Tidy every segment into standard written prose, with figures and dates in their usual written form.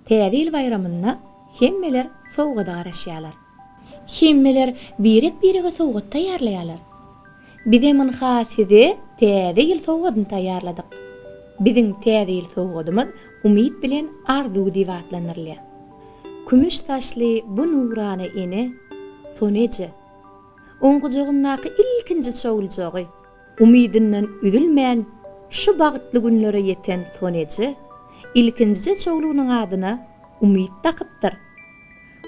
Täze ýyl baýramynda hemmeler sowgada garaşýarlar. Hemmeler birek-birege sowgat taýýarlaýarlar. Bizem ynha size Täze ýyl sowgadyny taýýarladyk. Biziň Täze ýyl sowgadymyz Umyt bilen Arzuw diýip atlandyrylýar. Kümüş saçly bu nurana ene, Sona eje. Oň gujagyndaky ilkinji çowlujagy, Umydyndan üzülmän şu bagtly günlere ýeten Sona eje ilkinjije çowlugynyň adyna Umyt dakypdyr.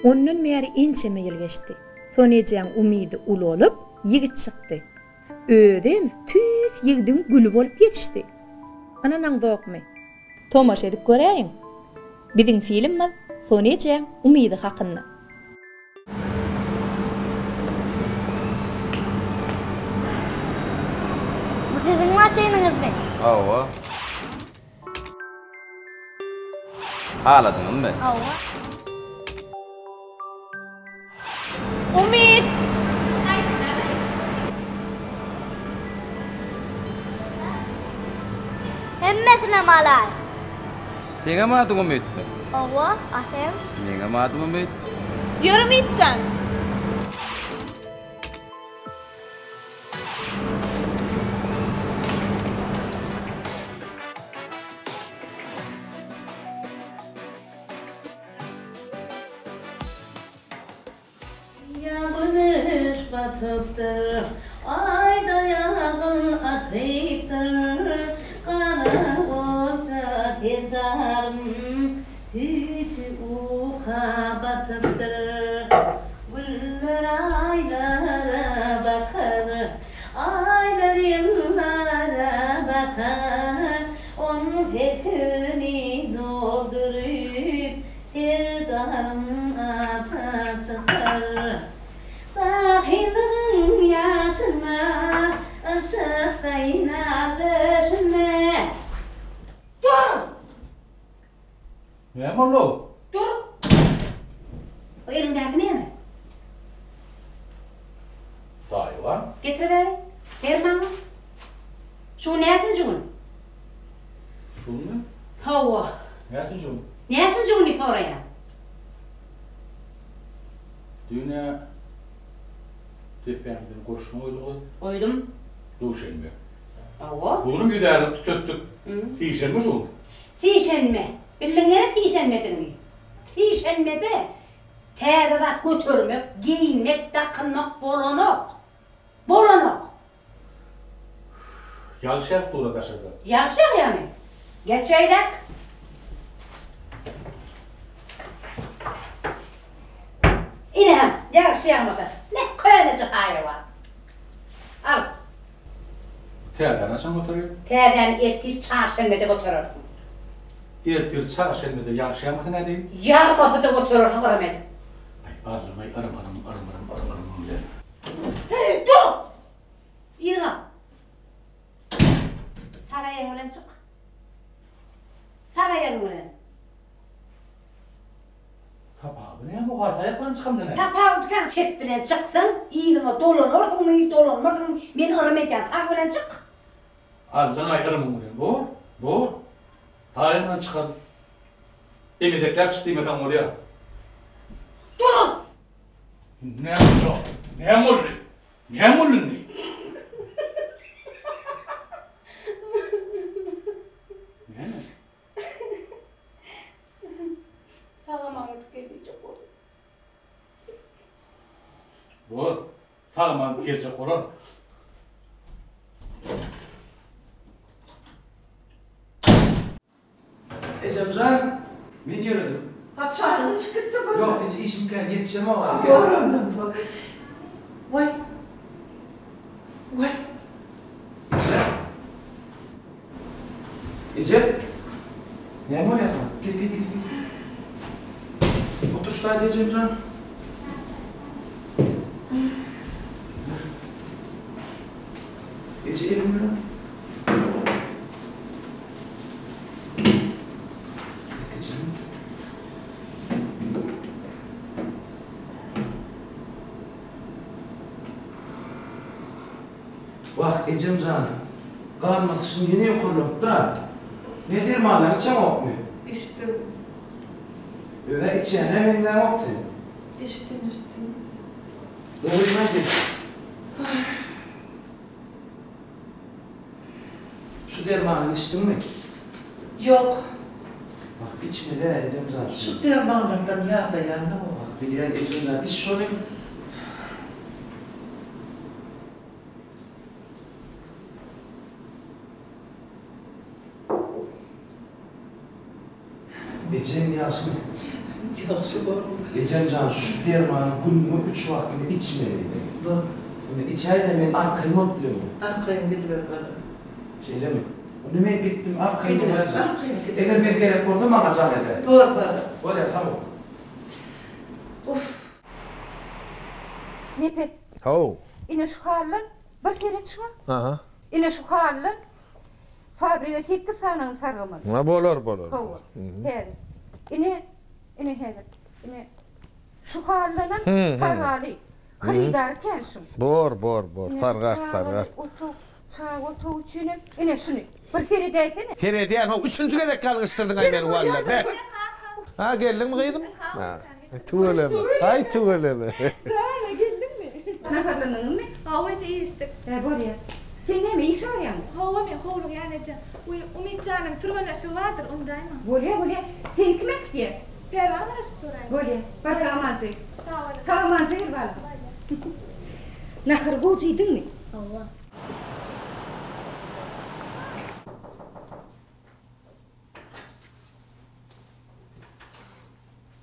Ondan bäri ençeme ýyl geçdi. Sona ejäň umydy ulalyp, ýigit çykdy. Özem tüýs ýigdiň güli bolup ýetişdi. Ynanaňzokmy? Tomaşa edip göräýiň. Biziň filmimiz Sona ejäň umydy hakynda. Bu siziň maşynyňyzmy? Hawa. Haladyňyzmy? Hawa. Umyt! Hemmesinem alaý. Seňem adyň Umytmy? Hawa, a seň? Meňem adym Umyt. Ýör Umytjan! Ýa güneş batypdyr, Aý-da ýagyn atypdyr, Gara goja serdarym Süýji uka batypdyr. Günler aýlara bakar, Aýlar ýyllara bakar, On sekizini dolduryp, Serdaryň ata çykar. Jahyllygyň ýaşynda, Yşyk gaýnar döşünde. Dur! Näme boldy-ow? Dur! O eliňdäki näme? Saýwan. Getir bäri. Ber maňa. Şu gün näçinji gün? Şu günmi? Hawa. Näçinji gün? Näçinji gün diýip soraýan. Düýn-ä depämizden gurşun goýduňyz. Goýdum. Duşenbe. Hawa. Bu günüm ýüzärlik tütetdik. Sişenbe şu gün. Sişenbe. Bildiňmi sişenbedigini? Sişenbede täze zat götermek, geýinmek, dakynmak bolanok. Bolanok. Ýagyş ýagyp dur-a daşarda. Ýagyş ýagýamy? Geç beýläk. Ine-hä, ýagyş ýagmasa, ne köneje haýwan. Al. Täzäni haçan göterýär? Täzäni ertir çarşenbede göterersiň. Ertir çarşenbede ýagyş ýagmasa nädeýin? Ýagmasa-da göterersiň yrym edip. Aý, barlamaý yrym yrym yrym yrym yrym yrym bilen. Heý, dur! Yzyňa. Sag aýagyň bilen çyk. Sag aýagyň bilen. Tapawudy näme o haýsy aýak bilen çykamda näme? Tapawudy kän çep bilen çyksaň yzyňa dolanarsyňmy, dolanmarsyňmy, men yrym edýän sag bilen çyk. Aldyňaý yrymyň bilen bor, bor. Sag aýagyň bilen çykaryn. Emedekläp çyk diýmeseň bolýar. Dur! Näme boldy? Näme boldy? Näme boldy indi? Näme? Sag-aman gidip gel diýjek boldum. Bor. Sag-aman gidip geljek bolar. Ejemjan, men ýöredim. Ha çaýyňy içip gitdiňmi? Ýok, eje, işim kän, ýetişemok. Ha, bor onda, bor. Waý. Waý. Eje. Eje. Näme bolýar saňa? Gel, gel, gel, gel. Otur şu taýda ejemjan. Eje, eliňi ber. Wah, ejem jan, gan basyşyň ýene ýokarlanypdyr-a. Ne dermanlaryňy içeňokmy? Içdim. Özä içýäne meňzäňok sen. Içdim, içdim. Dogrymy aýdýan. Şu dermanyňy içdiňmi? Ýok. Bak, içmeli-ä, ejem jan şuny. Şu dermanlardan ýadaýan-da o. Bak, bilýän, ejem jan, iç şony. Ejem ýagşymy? Ýagşy oglum. Ejem jan, şu dermany gününe üç wagtyny içmeli. Bor. Indi içäý-de men arkaýyn bolup bilerin. Arkaýyn gidiber balam. Şeýlemi? Onda men gitdim, arkaýyn bol Gidiber, ejem. arkaýyn gidiber. Eger men gerek bolsa maňa jaň edäý. Bor balam. Bolýa, sag bol. Uff. Nepes. Haw. Ine şu haldan bir seret şuňa. Aha. Ine şu haldan fabrige sekiz sanyny sargamaly. Ha bolar bolar. Hawa. Häzir. Ine, ine häzir. Ine şu haldanam sargaly. Hyrydary kän şuň. Bor bor bor. Ine şu Sargar çagaly sargar. otag, çaga otagy üçinem ine şuny. Bir seredäýsene. Seredýän how üçünji gezek ýalňyşdyrdyňaý meni walla be. Ha geldiňmi gyzym? Ha. Tüweleme. Aý tüweleme. Jana geldiňmi? Naharlandyňmy? Hawa eje iýişdik. Hä bolýa. Sen näme işe barýaňmy? Hawa men howlugýan eje. Wiý Umytjanyň türgenleşigi bardyr undaýma. Bolýa bolýa. Seni kim äkitýä? Perwan garaşyp dur eje. Bolýa. Bar sag-amanjy. Sag boluň. Sag-amanjy gel balam. Nahary gowja iýdiňmi? Hawa.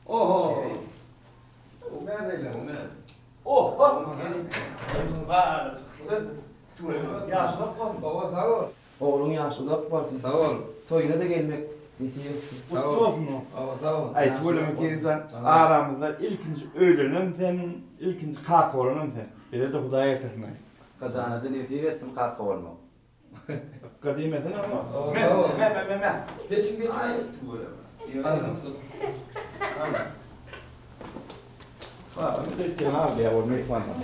Oho! Umed. Oho! Ýaşy uzak bolsun. Hawa, sag bol. Ogluň ýaşy uzak bolsun. Sag bol. Toýuna-da gelmek nesip etsin. Sag bol. Gutly bolsun. Hawa, sag bol. Aý, tüweleme Kerimjan, aramyzda ilkinji öýlenem sen, ilkinji kaka bolanam sen. Bize-de Hudaý getirsin-aý. Kajana-da nesip etsin kaka bolmak. Ykga diýmesene oňa. Me, me, me, me, me. Geçiň, geçiň. Aý, tüweleme. Baram öýtýän alýa ol myhmanlar.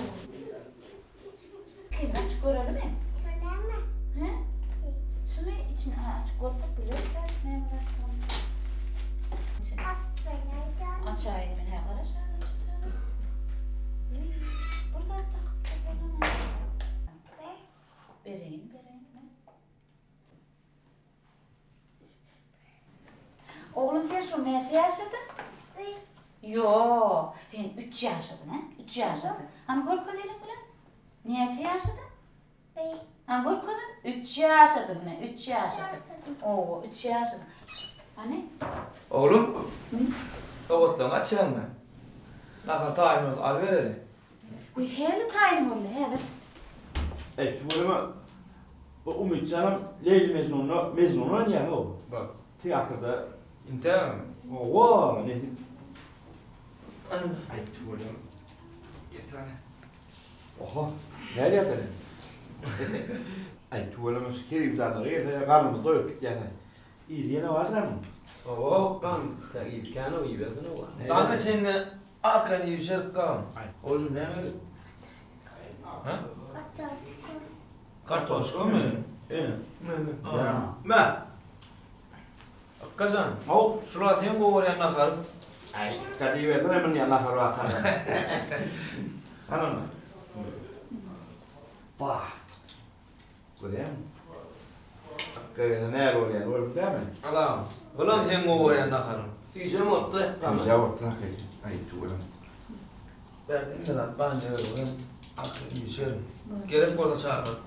Kyn açyp görelimi? Näme? Hä? Şuny içini açyp görsek bileris näme zatdygyny. Açaýyn men hä garaş Bir zat takyp Bereýin, bereýin men. Oglum sen şu näçe ýaşadyň? Ýok, sen üç ýaşadyň, hä? Üç ýaşadyň. Hany görkez eliň bilen. Näçe ýaşadyň? Hany görkezin. Üç ýaşadyň, ine, üç ýaşadyň. Owa, üç ýaşadyň. Hany? Oglum, sowatlaryňy açýaňmy? Nahar taýyn bolsa alybereli. Wiý, häli taýyn boldy, häzir. Eý, tüweleme, bu Umytjanam Leýli-Mejnunda Mejnun oýnaýar-how. Bak. Teatrda. Intägem. Hawa, nesip. Aý, tüweleme. Getir hany. Oho, näle ýatar? Aý, tüweleme, şu Kerimjanlara gelse, garnymyz doýup gitýär-hä. Yzy ýene bardyr-a muň? Hawa, Hokgam, tä yzy kän-ow, iýibersin-ow. Daňa çenli arkaýyn iýip-içerik gam. Oljum näme gerek? Hä? Kartoşkamy? Ene. Mä. Ykgajan. Haw. Şular seň gowy görýän naharyň. Aý, ykga diýibersene münýän nahar bar hany. Hany onda. Bah. Görýäňmi? Ykga gelse näl bolýany görüp dämi? Alam. Bulam seň gowy görýän naharyň. Süýjem bolupdyr ykgam. Süýjem bolupdyr hakyky. Aý, tüweleme. Bärde hemme zat bar indi özüňem arkaýyn iýişerin. Gerek bolsa çagyr.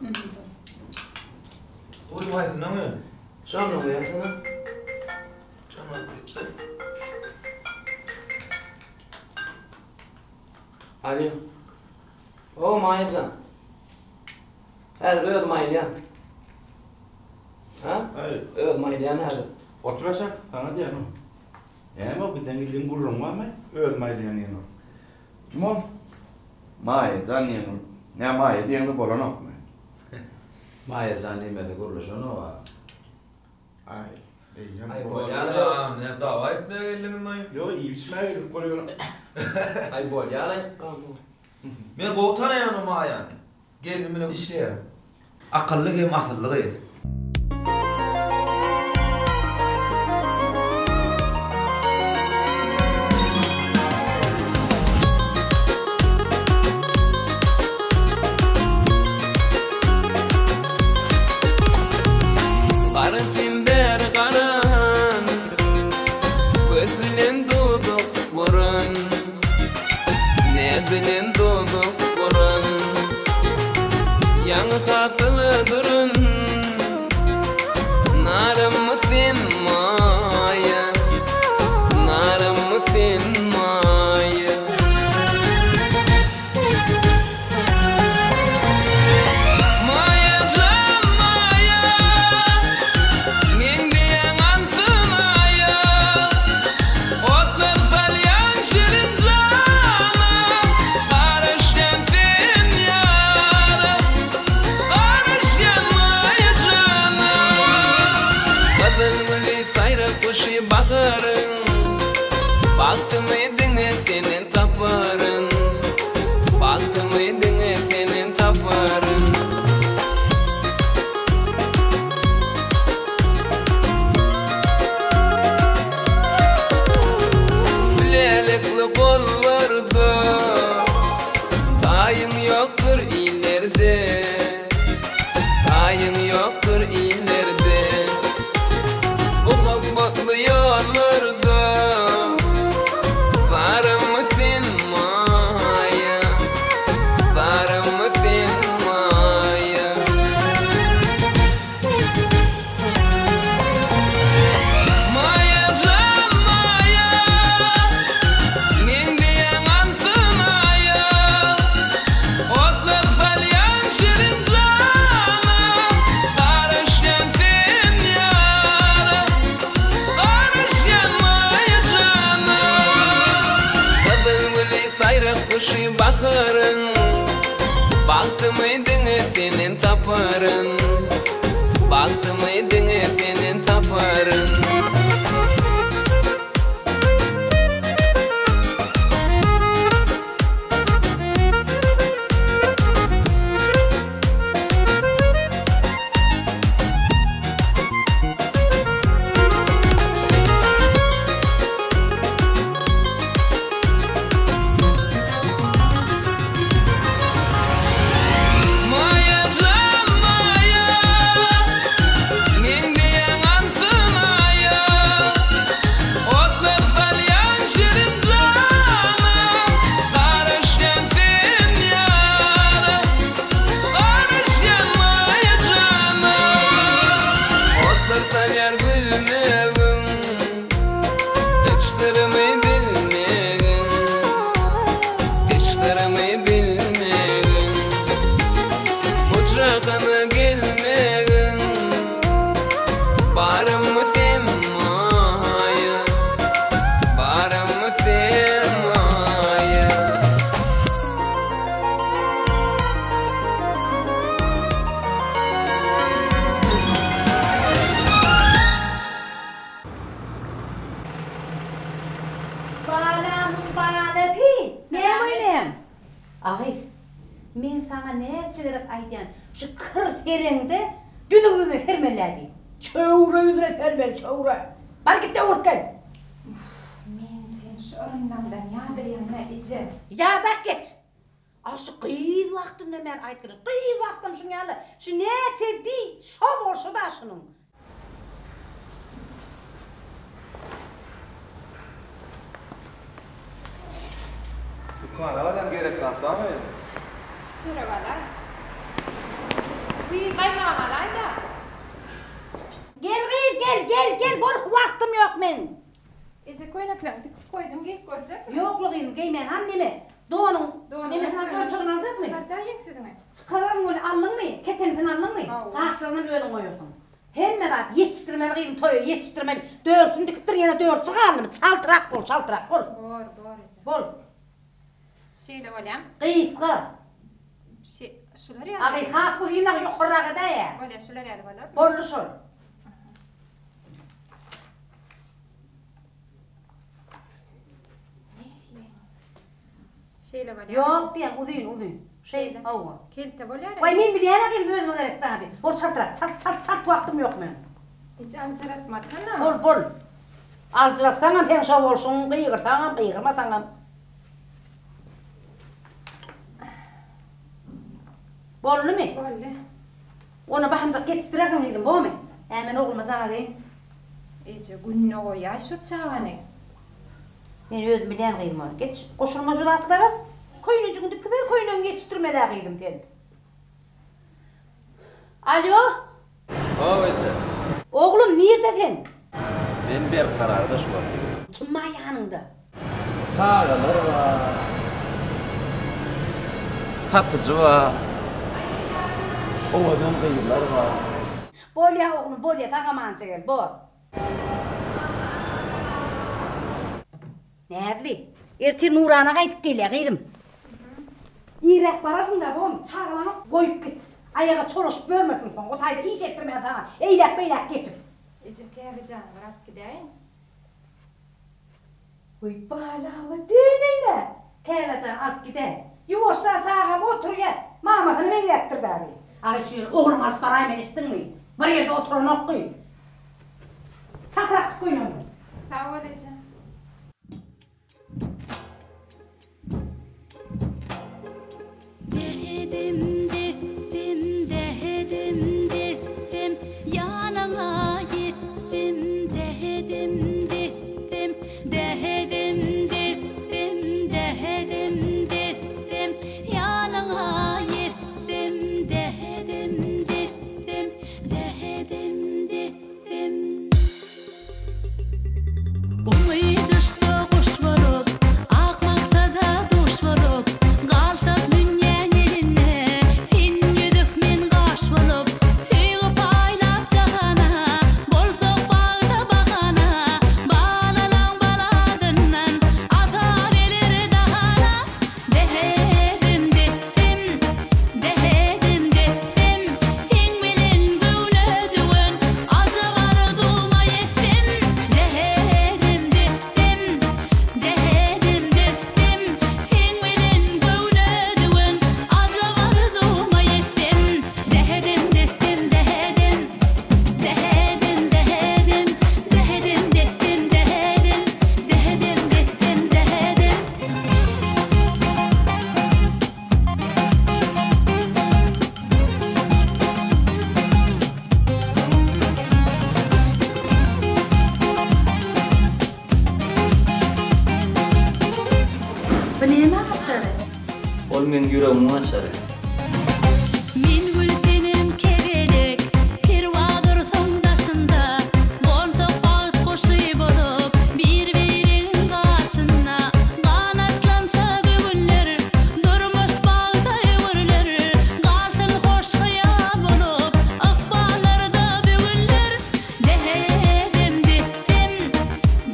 Goý haýsynyň öň? Şonda goýarsana. Şony alyp gitdi. Alýo. O Maýa jan. Häzir özüm aýylýan. Ha? Özüm aýylýan häzir. Otur aşak, saňa diýýän ol. Näme o bizden gizlin gürrüň barmy? Özüm aýylýan diýen ol. Kim ol? Maýa jan diýen ol. Nä Maýa diýeňde bolanokmy? Maýa jan diýmese gürleşenok-a. Aý, eýýäm Aý bolýa-la, näme dawa etmäge geldiňizmi? Ýok, iýip-içmäge geldik bolýa. Aý bolýa-la. Men gowy tanaýan o Maýany. Gelnim bilen işleýär. Akylly hem asylly gyz. Senden dozak boran. Ýaňy hasyla duran Narymmy sen Maýa, Narymmy sen Maýa. Maýa jan Maýa, Meňzeýäň altyn aýa, Otlar salýaň şirin jana, Garaşýan sen ýara, Garaşýan Maýa jana. Gyzyl güli saýrak guşy baharyň, Bagtymy diňe senden taparyn, Bagtymy diňe senden taparyn. Lälekli gollarda Taýyň ýokdur illerde Taýyň ýokdur illerde Muhabbatly ýollarda Barmy sen Maýa Barmy sen Maýa. Maýa jan Maýa, Meňzeýäň altyn aýa, Otlar salýaň şirin jana, Garaşýan sen ýara, Garaşýan Maýa jana. Gyzyl güli saýrak guşy baharyň, Bagtymy diňe senden taparyn. Bagtymy diňe senden taparyn. Maýa jan Maýa, Meňzeýäň altyn aýa, Otlar salýaň şirin jana, Garaşýan sen ýara, Garaşýan Maýa jana. Otlar salýar gülmegiň, Hiç syrymy bilmegin, Hiç syrymy bilmegin, Bu jahana gelmegin, Baramy sen Maýa, Baramy sen Maýa. Balamyň balasy, näme oýnaýaň? Agyz, men saňa näçe gezek aýdýan, şu kir sereňde düzüw ýüzüne sermeli-ä diýip. Çöwre ýüzüne sermeli, çöwre. Bar git-de öwrüp gel. Uff, men sen şu yrymlaňdan ýadyrýan-a, eje. Ýadak geç. A şu gyz wagtynda men aýtgyny, gyz wagtym şuň ýaly, şu näçe diý, şo bolşy-da şunuň. Dükana barýan gerek zat barmy? Çörek alaý. Gyz gaýmagam alaý-da. Gel gyz, gel, gel, gel, bol wagtym ýok meň. Eje köýnekleňi dikip goýdum geýip görjekmi? Ýokla gyzym geýmen hany neme donuň nemesini ölçegini aljakmy? Çykarda ýeňsiziňi. Çykararyn ony aldyňmy ketenisini aldyňmy gaşlaryňam özüň goýarsyň. Hemme zat ýetişdirmeli gyzym toýa ýetişdirmeli dörsüni dikipdir ýene dörsü galdymy çaltrak bol çaltrak bol. Bor bor eje. Bol. Şeýle bolýam. Gysga. Şe şular ýaly. A gyz has uzynragy ýokarrak edäýä. Bolýa şular ýaly bolarmy? Boldy şol. Şeýle bolýar. Ýok diýen uzyn uzyn. Şeýle. Hawa. Kelte bolýar. Waý men bilýän-ä gyzym özüme gerek zady. Bol çaltrak. Çalt çalt çalt wagtym ýok meň. Hiç aljyratmasana. Bol bol. Aljyratsaňam seň şo bolşuň, gygyrsaňam, gygyrmasaňam. Boldumy? Boldy. Ony bahymjak ýetişdirersiň gyzym, bormy? Hä, men ogluma jaň edeýin. Eje, gününe goýaý şu çagany. Men özüm bilýän gyzym ony. Geç, goşulma şu zatlara. köýnejigiňi dikiber, köýnegiňi ýetişdirmel-ä gyzym sen. Alýo! Haw eje. Oglum, nirde sen? Men Berkararda şu wagt. Kim bar ýanyňda? Çagalar bar. Satyjy bar. Owadan gyzlar bar. Bolýa oglum, bolýa, sag-amança gel, bor. Näzli, ertir Nurana gaýdyp gelýä gyzym. Irräk bararsyň-da, bom, çagalaňy goýup git. Aýaga çolaşyp ýörmesin soň, o taýda iş etdirmän saňa, eýläk-beýläk geçip. Eje, Käbejany bir alyp gidäýiň. Weý, balama döneýin-ä! Käbejany alyp gidäý. Ýuwaşja çagam oturýa, mamasyna meňzäpdir dagy. Aý, şu ýyl ogluňy alyp baraýma, eşitdiňmi? Bir ýerde oturanok gyz. Çakyrak tut köýnegiňi. Sag bol eje. Dähedim dessem dähedim dessem Ýanyňa ýetsem dähedim dessem Dähedim dessem dähedim dessem Ýanyňa ýetsem dähedim dessem Dähedim dessem. Umyt uçsa guş bolup, Ak maksada duş bolup, Galsak dünýäň elinde, Sen ýüzük, men gaş bolup, Söýgi paýlap jahana, Bolsak bagta bahana, Balalaň baladyndan, Ata geler dahana. Dähedim dessem, dähedim dessem, Seň bilen göwne düwen ajap arzuwma ýetsem. Dähedim dessem, dähedim dessem, Seň bilen göwne düwen ajap arzuwma ýetsem. Dähedim dessem, dähedim, dähedim, dähedim, Dähedim dessem, dähedim, dähedim dessem, dähedim. Bu nämäň açary? Ol meň ýüregimiň açary. Men gül senem kebelek, Perwaz ursaň daşynda, Gonsak bagt guşy bolup, Bir-biregiň gaşynda. Ganatlansa göwünler, Durmuş bagta öwrüler. Galsyn hoş hyýal bolup, Ykballarda bu günler. Dähedem dessem,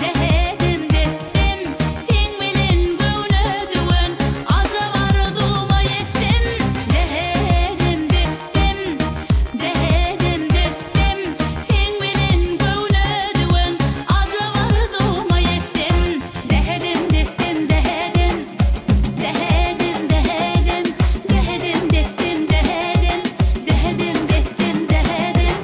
dähedem dessem, Seň bilen göwne düwen ajap arzuwma ýetsem. Dähedem dessem, dähedem dessem, Seň bilen göwne düwen ajap arzuwma ýetsem. Dähedem dessem, dähedem, dähedem, dähedem, Dähedem dessem, dähedem, dähedem dessem, dähedem.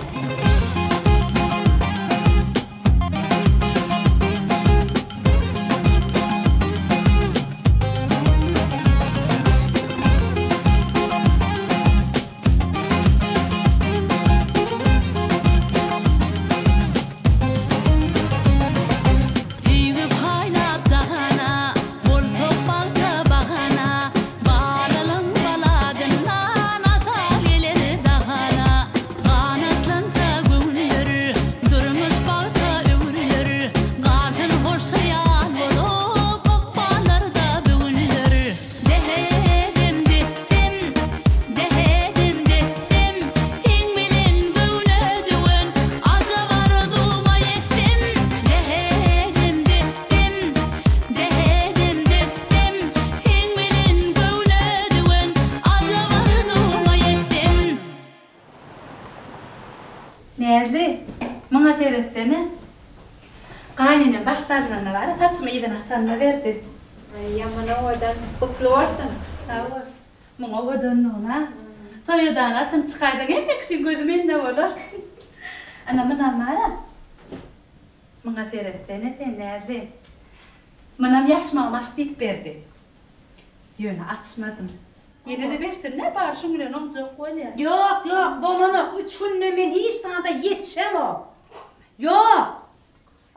Söýgi paýlap jahana, Bolsak bagta bahana, Balalaň baladyndan Ata geler dahana. Ganatlansa göwünler, Durmuş bagta öwrüler, Galsyn hoş hyýal bolup, Ykballarda bu günler. Dähedem dessem, dähedem dessem, Seň bilen göwne düwen ajap arzuwma ýetsem. Dähedem dessem, dähedem dessem, Seň bilen göwne düwen ajap arzuwma ýetsem. Näzli, muňa seretsene. Gaýynenem baş salynanda bar-a, saçymy yzyna atanyna berdi. Aý, ýaman owadan. Gutly bolsun. Sag bol. Muň owadanlygyna. Toýodany atynyp çykaýsaň hemme kişiň gözi mende bolar. Ana, munam bar-a. Muňa seretsene sen, Näzli. Munam ýaşmagym aç diýip berdi. Ýöne açmadym. Ýene-de bersin-dä, bary şuň bilen oňjak bolýar. Ýok, ýok, bolanok. Üç günde men hiç zada ýetişemok. Ýok!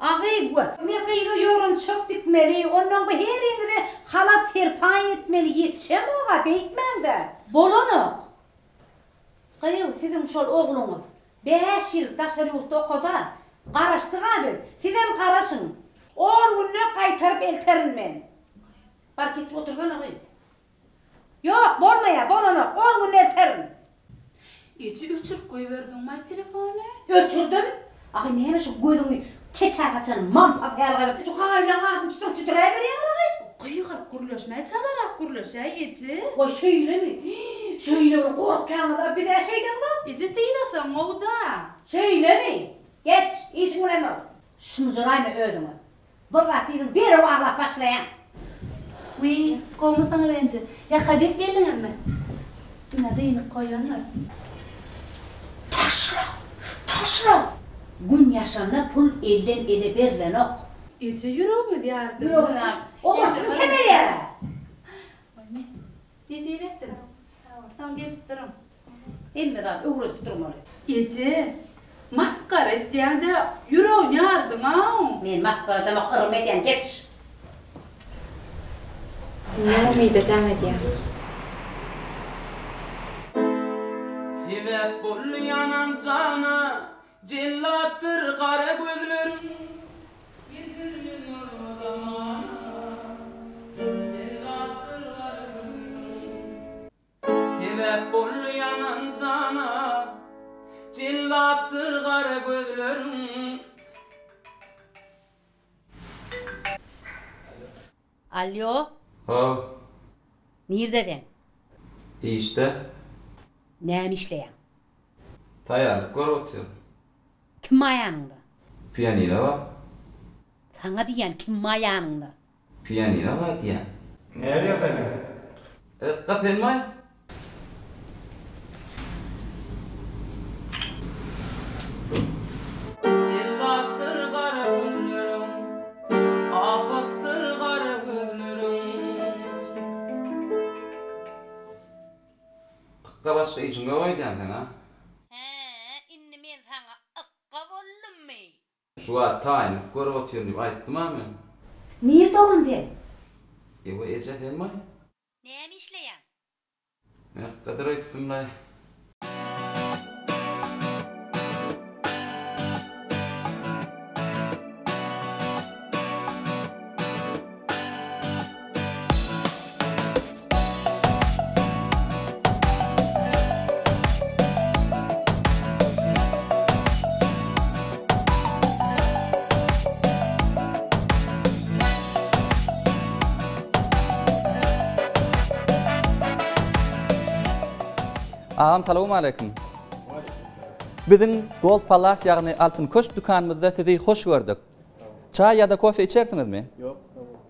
A gyz, we, men gyza ýorunçak dikmeli, onnoň bu heriňize halat serpaý etmeli, ýetişemog-a, beýtmäň-dä. Bolanok. Gyýw, siziň şol ogluňyz bäş ýyl daşary ýurtda okad-a. Garaşdyg-a biz. Sizem garaşyň. On günde gaýtaryp elterin men. Bar geçip otursana gyz. Ýok, bolmaýar, bolanok, on günde elterin. Eje öçürip goýberdiňmaý telefony? Öçürdim. Agy näme şu gözüňi keçä gaçan mampa ýaly gyzyp, şu gaýylaň adyny tutup titräberýäň agy? Gygyryp gürleşmäý çalarak gürleşäý eje. Waý şeýlemi? Şeýle bir gorkýaňyz-a, biz-ä şeýdemzok. Eje sylasaň gowy-da. Şeýlemi? Geç, işiň bilen bol. Şumjaraýma özüňe. Bir zat diýdiň derrew aglap başlaýaň. Wiý, gowumysyňyz enje. Ýaka dek geldiňizmi? Ine dynyp goýandyr. Taşla! Taşla! Gün ýaşanda pul elden ele berlenok. Eje ýüregiňiz ýardy. Ýüregiň ýardy. Oňurtgyň kemelýär-ä. Goýmy. Nesip etsin. Soň gelip duruň. Hemme zat öwredip durmaly. Eje, masgara etýäň-dä, ýüregini ýardyň-a oň. Men masgara edemok, yrym edýän, geç! Indi Umyda jaň edýän. Sebäp boldy ýanan jana, Jellatdyr gara gözleriň. Getirdi nurly zamana, Jellatdyr gara gözleriň. Sebäp boldy ýanan jana. Jellatdyr gara gözleriň. Alýo. How. Nirde sen? Işde. Näme işleýäň? Taýýarlyk görüp otyryn. Kim bar ýanyňda? Pianino bar. Saňa diýýän kim bar ýanyňda? Pianino bar diýýän. Näme ýagdaýlar? Ykga senmaý? Jellatdyr gara gözleriň, Apatdyr gara gözleriň. Ykga başga işiň ýok öýdýän seň a? Hä, indi men saňa ykga boldummy? Şu wagt taýynlyk görüp otyryn diýip aýtdym-a men. Nirde oglum sen? Ewa eje senmaý? Näme işleýäň? Men ykgadyr öýtdüm-laý. Agam salowmaleýkim. Biziň Gold Palace ýagny Altyn Köşk dükanymyzda sizi hoş gördük. Çaý ýa-da kofe içersiňizmi? Ýok, sag boluň.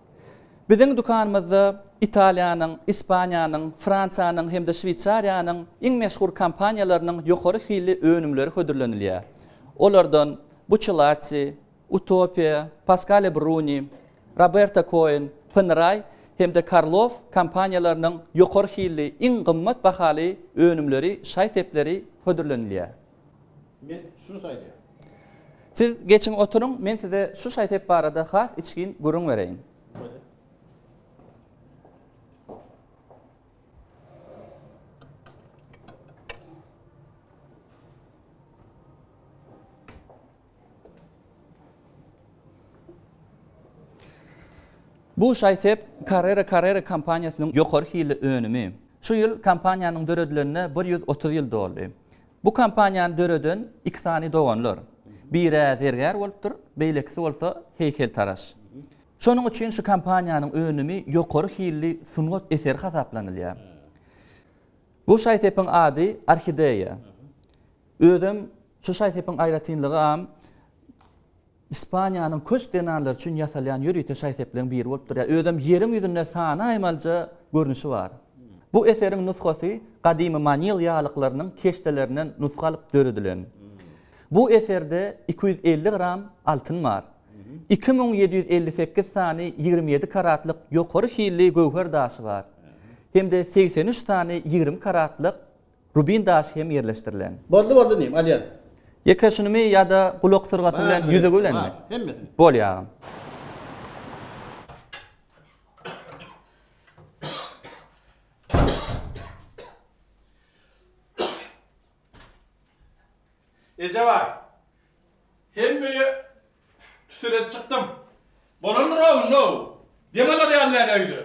Biziň dükanymyzda Italiýanyň, Ispaniýanyň, Fransiýanyň hem-de Şweýsariýanyň iň meşhur kompaniýalarynyň ýokary hilli önümleri hödürlenilýär. Olardan Buccellati, Utopia, Pascale Bruni, Roberto Coen, Panerai hem-de Karloff kompaniýalarynyň ýokary hilli, iň gymmat bahaly önümleri, şaý-sepleri hödürlenilýär. Men şuny saýlaýan. Siz geçiň oturyň, men size şu şaý-sep barada has içgin gürrüň bereýin. Bolýar. Bu şaý-sep Carrera Carrera kompaniýasynyň ýokary hilli önümi. Şu ýyl kompaniýanyň döredilenine 130 ýyl doldy. Bu kompaniýany döreden iki sany doganlar. Biri zergär bolupdyr, beýlekisi bolsa heýkeltaraş. Şonuň üçin şu kompaniýanyň önümi ýokary hilli sungat eseri hasaplanylýar. Bu şaý-sepiň ady Orhideýa. Özem şu şaý-sepiň aýratynlygy am Ispaniýanyň köşk zenanlary üçin ýasalýan ýörite şaý-sepleriň biri bolup durýar. Özem ýeriň ýüzünde sanaýmalyja görnüşi bar. Bu eseriň nusgasy gadymy manil ýalyklarynyň keşdelerinden nusga alyp döredilen. Bu eserde 250 gram altyn bar. 2758 sany 27 karatlyk ýokary hilli göwher daşy bar. Hem-de 83 sany 20 karatlyk Rubin daşy hem ýerleşdirilen. Boldy boldy inim, alýan. Ýeke şunymy ýa-da gulak syrgasy bilen ýüzügi bilenmi? Hemmesini. Bolýa agam. Ejebaý, hemme öýe tüteledip çykdym. Bolandyr-ow indi-ow. Dem alar ýaly däl öýde.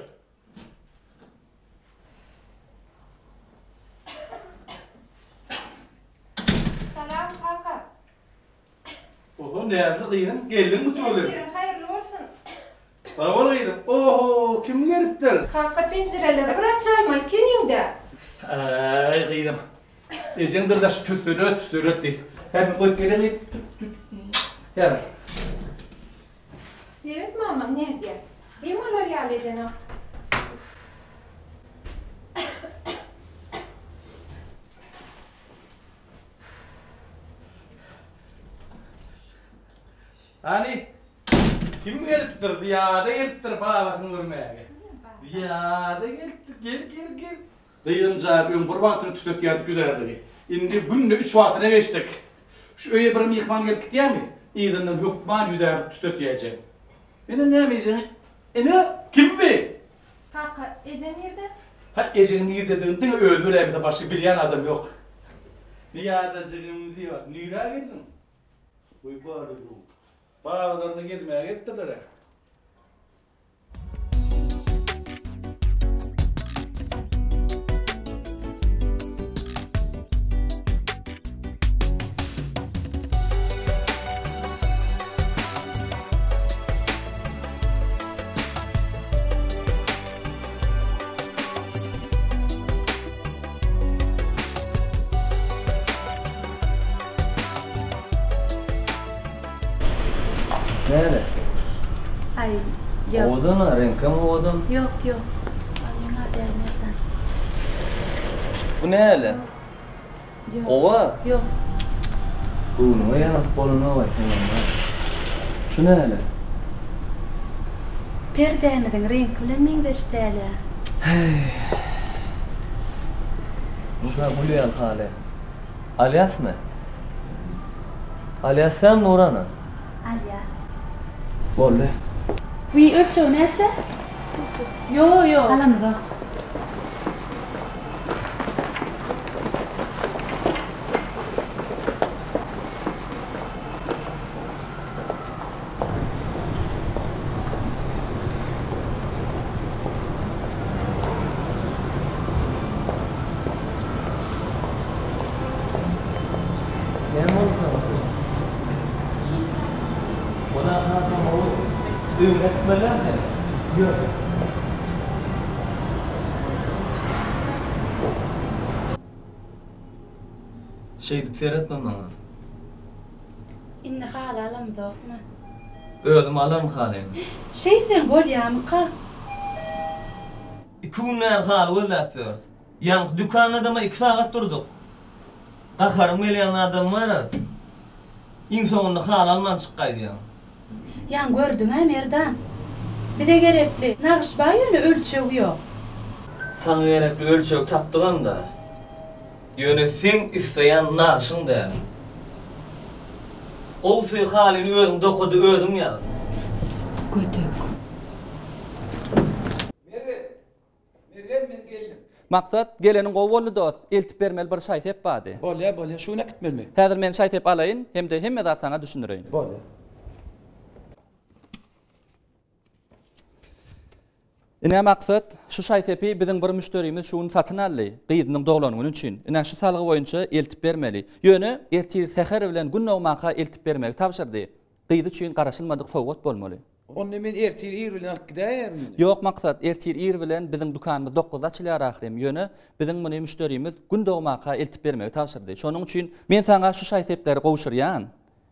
Salam kaka. Oho, näzli gyzym, geldiňmi tüweleme? Ertiriň haýyrly bolsun. Sag bol gyzym. Oho, kim gelipdir? Kaka penjireleri bir açaýmaly ekeniň-dä. Aý, gyzym. Ejeň dyrdaşy tüsselet, tüsselet diýip. Häzir goýup geleň diýip, tüt, tüt. Häzir. Seret mamam nädýär. Dem alar ýaly edenok. Hany, kim gelipdir? Zyýada gelipdir babasyny görmäge. Zyýada gelipdir. Gel, gel, gel. Gyzym jan, öň bir wagtyny tütetýärdik ýüzärligi. Indi günde üç wagtyna geçdik. Şu öýe bir myhman gelip gidýärmi? Yzyndan hökman ýüzärlik tütetýäýjek. Ine näme ejeňi? Ine, kim bi? Kaka, ejem nirde? Hä, ejeňiň nirdedigini diňe özi biläýmese başga bilýän adam ýok. Zyýadajygym, Zyýat, nirä geldiň? Goý, bary-bu. Babalaryna gezmäge gelipdirler-ä. Näle? Aý, ýok. Owadan-a, reňkem owadan. Ýok, ýok. Alýan-a däl Merdan. Bu näle? Ýok. Gowy-a? Ýok. Göwnüňe ýaradyp bolanok-aý seňem-ä. Şu näle? Perdämiziň reňki bilen meňzeş däl-ä. Häý. Şu-a gül ýaly haly. Alýasmy? Alýas dämi Nurana? Alýas. Boldy. Wiý ölçegi näçe? Ýo ýo. Alamzok. Näme boldy saňa? Hiç zat. Onam hasam gowy. Öýüňe äkitmeliräm seni. Ýör. Şeýdip seretme maňa. Indi haly alamzokmy? Özüm alaryn halyny. Şeýtseň bolýamyka? Iki gün bäri haly gözläp ýörüs. Ýaňky dükanda-da iki sagat durduk. Gaharym gelýän adam bar-a. Iň soňunda haly alman çyk gaýdýaň. Ýaňy gördüň-ä, Merdan. Bize gerekli nagyş bar ýöne ölçegi ýok. Saňa gerekli ölçegi tapdygam-da. Ýöne seň isleýän nagşyň däl. Gowusy halyny özüň doka-da özüň ýaz. Gödek. Mergen! Mergen men geldim. Maksat, geleniň gowy boldy dost, eltip bermeli bir şaý-sep bardy. Bolýa, bolýa, şu gün äkitmelimi? Häzir men şaý-sep alaýyn hem-de hemme zat saňa düşündireýin. Bolýa. Ine Maksat, şu şaý-sepi biziň bir müşderimiz şu gün satyn aldy, gyzynyň doglan güni üçin. Ine şu salgy boýunça eltip bermeli. Ýöne ertir säher bilen gün dogmanka eltip bermegi tabşyrdy. Gyzy üçin garaşylmadyk sowgat bolmaly. Onda men ertir ir bilen alyp gidäýerin muny. Ýok Maksat, ertir ir bilen biziň dükanymyz dokuzda açylýar ahyryn. Ýöne biziň muny müşderimiz gün dogmaka eltip bermegi tabşyrdy. Şonuň üçin men saňa şu şaý-sepleri gowşurýan.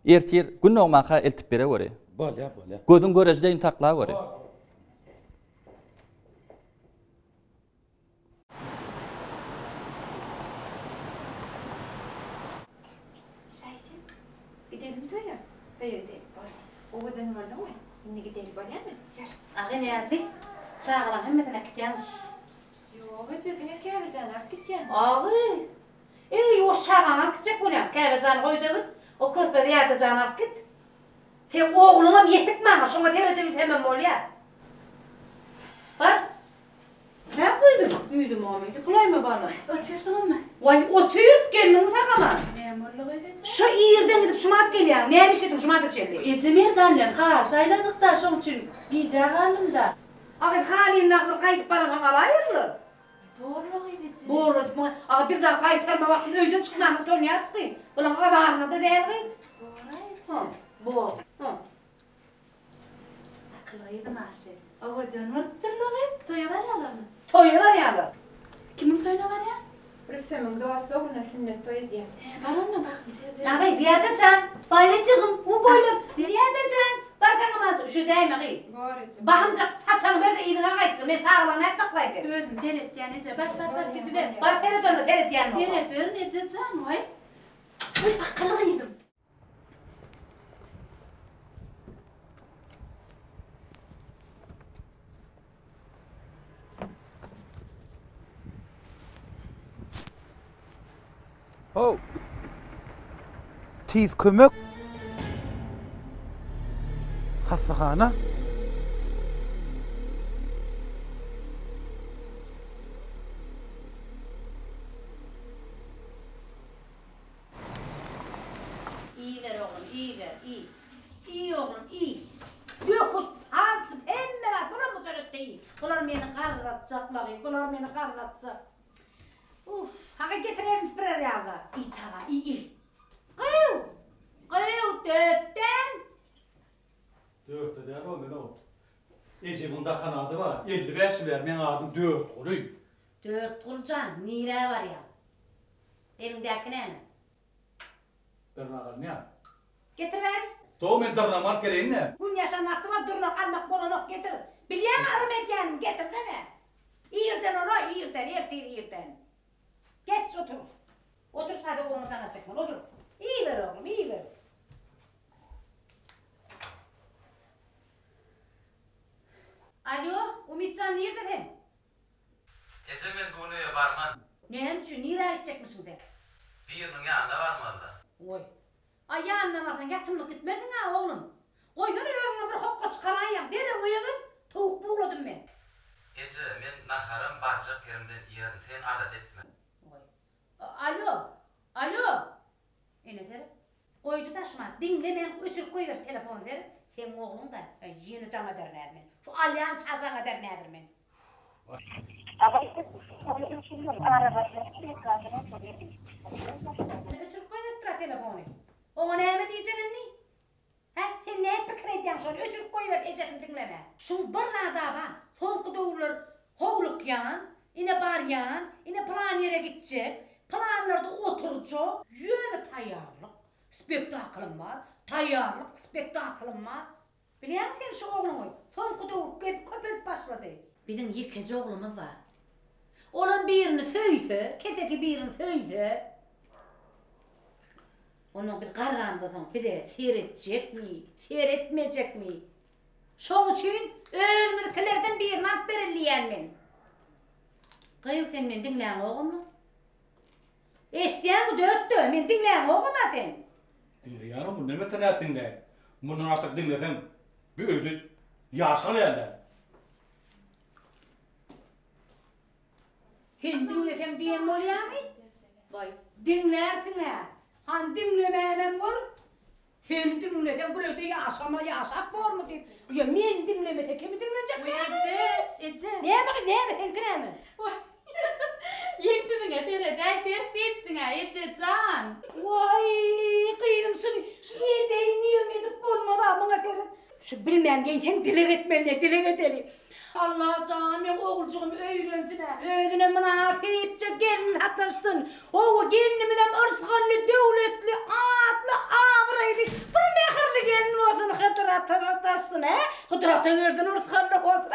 Ertir gün dogmaka eltip bereweri. Bolýar, bolýar. Gözüň göreji deýin saklaweri. Şaýsep, gidelimi toýa? Toýa gideli, bor. Owadan bolduňmy? Indi gideli, bolýamy? Ýör. Agy Näzli, çagalaň hemmesini äkitýäňmi? Ýok eje, diňe Käbejany alyp gitýän. Agy, iň ýuwaş çagaňy alyp gitjek bolýaň. Käbejany goý-da git. O körpe Zyýada jany alyp git. Seň ogluňam ýetik maňa, şoňa seredebilsemem bolýar. Bar. Näme goýduň? Güýdüm omydy. Pulaýma bala. Otyrsyňyzmy? Waý, otyrys, gelniňi sagaman. Näme boldy gyz eje? Şo irden gidip şumat gelýäň. Näme iş etdiň şumada çenli? Eje Merdan bilen haly saýladyk-da, şoň üçin gijä galdym-da. A gyz, halyny dagy bir gaýdyp baransoň alaýarlar. Borla gyz eje. Borla diýip muňa, a biz dagy gaýtarma wagtynda öýden çykmana utanýardyk gyz. Bulaň azaryna-da däl gyz. Bor-a eje. Bor. Akyl gyzym aşy. Owadan bolupdyrla gyz. Toýa barýalarmy? Toýa barýarlar. Kimiň toýuna barýar? Rüstemiň dosty ogluna sünnet toý edýär. Hä, bar onda bakym tizden. Agy, Zyýada jan, balajygym, bu boýlam, Zyýada jan, bar saňa malajyk, üşedäýme gyz. Bor eje. Bahymjak saçaňy ber-de yzyňa gaýt, men çagalaňy nädip saklaýyn seni? Özüm seretýän eje, bat, bat, bat gidiber. Bar seret onda, seretýän bolsaň. Serederin eje jan, waý. Waý, akyly gyzym. How! Tiz kömek! Hassahana! Iýiber oglum, iýiber, iý. Iý oglum, iý. Döküş, palçyk, hemme zat, bular bu çörekde iý. Bular meni garratjak, lagy, bular meni garratjak. Uff, haky getir elini süpürer ýaly zat. Iý çaga, iý, iý. Gyýw! Gyýw, dötden! Dörtde däl o, men o. Ejemiň dakan ady bar, 55 ýyl bäri meň adym Dörtguly. Dörtguly jan, nirä barýaň? Eliňdäki näme? Dyrnak alynýar. Getir bäri. Doga men dyrnagymy alyp geleýin-dä. Gün ýaşan wagtyma dyrnak almak bolanok getir. Bilýäňä yrym edýänimi getirsene. Irden ola irden ertir irden. Geç otur. Otur sada ogluňa jaň etjek bol otur. Iýiber oglum iýiber. Alýo Umytjan nirde sen? Eje men bu gün öýe barman. Näme üçin, nirä gitjekmişiň sen? Biriniň ýanyna barmalyda. Goý. Aý ýanyna barsaň ýatymlyk gitmersiň-ä oglum. Goýsana özüňe bir hokga çykaraýýaň. Derrew öýe gel. Towuk bugladym men. Eje, men naharam barjak ýerimden iýerin, sen alada etme. Goý. Alo! Alo! Ene seret. Goýdy-da şumat. Diňlemän öçürip goýberdi telefony seret. Seň ogluň-da. Äý, ýene jaň ederin häzir men. Şu alýança jaň ederin häzir men. Öçürip goýberipdir-ä telefony. Oňa näme diýjek indi? Hä, sen nädip pikir edýäň şony öçürip goýber ejesini diňleme. Şuň bir zada bar, soňky döwürler howlukýan, ine barýan, ine pylan ýere gitjek, pylanlarda oturjak, ýöne taýýarlyk, spektaklym bar, taýýarlyk, spektaklym bar. Bilýäňmi sen şu ogluňy, soňky döwür gepi köpelip başlady. Biziň ýekeje oglumyz bar. Olam birini söýse, keseki birini söýse, Onnoň biz garramyzdan soň bize seretjekmi, seretmejekmi? Şoň üçin özümizikilerden birini alyp bereli diýýän men. Gyýw sen meni diňläňogammy? Eşidýäňmi dötde, meni diňläňogam-a sen? Diňleýänem, mundan beter nädip diňläýin? Mundan artyk diňlesem, bu öýde ýaşalýan däl. Sen diňleseň diýen bolýamy? Waý, diňlärsiň-ä. Hany diňlemänem gör. Seni diňleseň bir öýde ýaşama, ýaşap bormy diýip. Ýa meni diňlemese kimi diňlejek Waý, eje, eje. Näme gyz, näme, seňki näme? Waý, ýeňsimiňe sered-äý, ters geýipsiň-ä, eje jan. Waý, gyzym, şuny, şuny edeýin diýibem edip bolmaz-a, muňa seret. Şu bilmän geýseň dileg etmeli, dileg edeli. Allajan meň oguljygym öýlensin-ä, özüne mynasypja gelin sataşsyn. Hawa, gelnimizem yrsgally, döwletli, atly, abraýly, bir mähirli gelin bolsun, Hydyr ata sataşsyn, hä? Hydyr ata gelsin, yrsgally bolsun.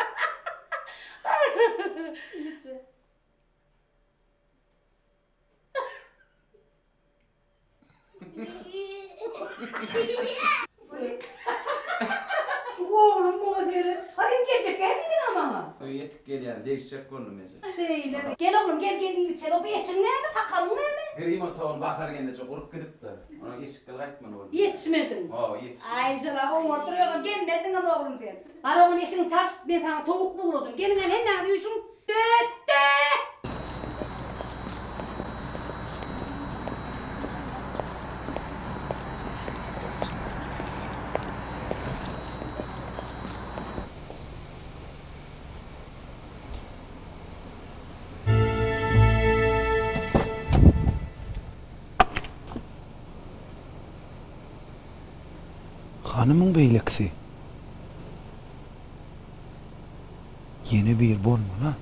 Oglum muňa seret. A sen geljek däl diýdiň-ä maňa. Toýa ýetip gelýän, degişjek boldum eje. Şeýlemi? Gel oglum, gel, gel iýip içeli. O bu eşigiň näme, sakalyň näme? Grim otagyny Bahar gelneje gurup gidipdir. Onuň eşikleri gaýtmaly boldy. Ýetişmediň. Hawa, ýetişmedim. Aý, jala, oňardyr özem, gelmezdiňem oglum sen. Bar oglum, eşigiňi çalyş, men saňa towuk bugladym. Geliň-ä hemmäňiz üýşüň. Dötde! Hany muň beýlekisi? Ýene biri bolmaly-a.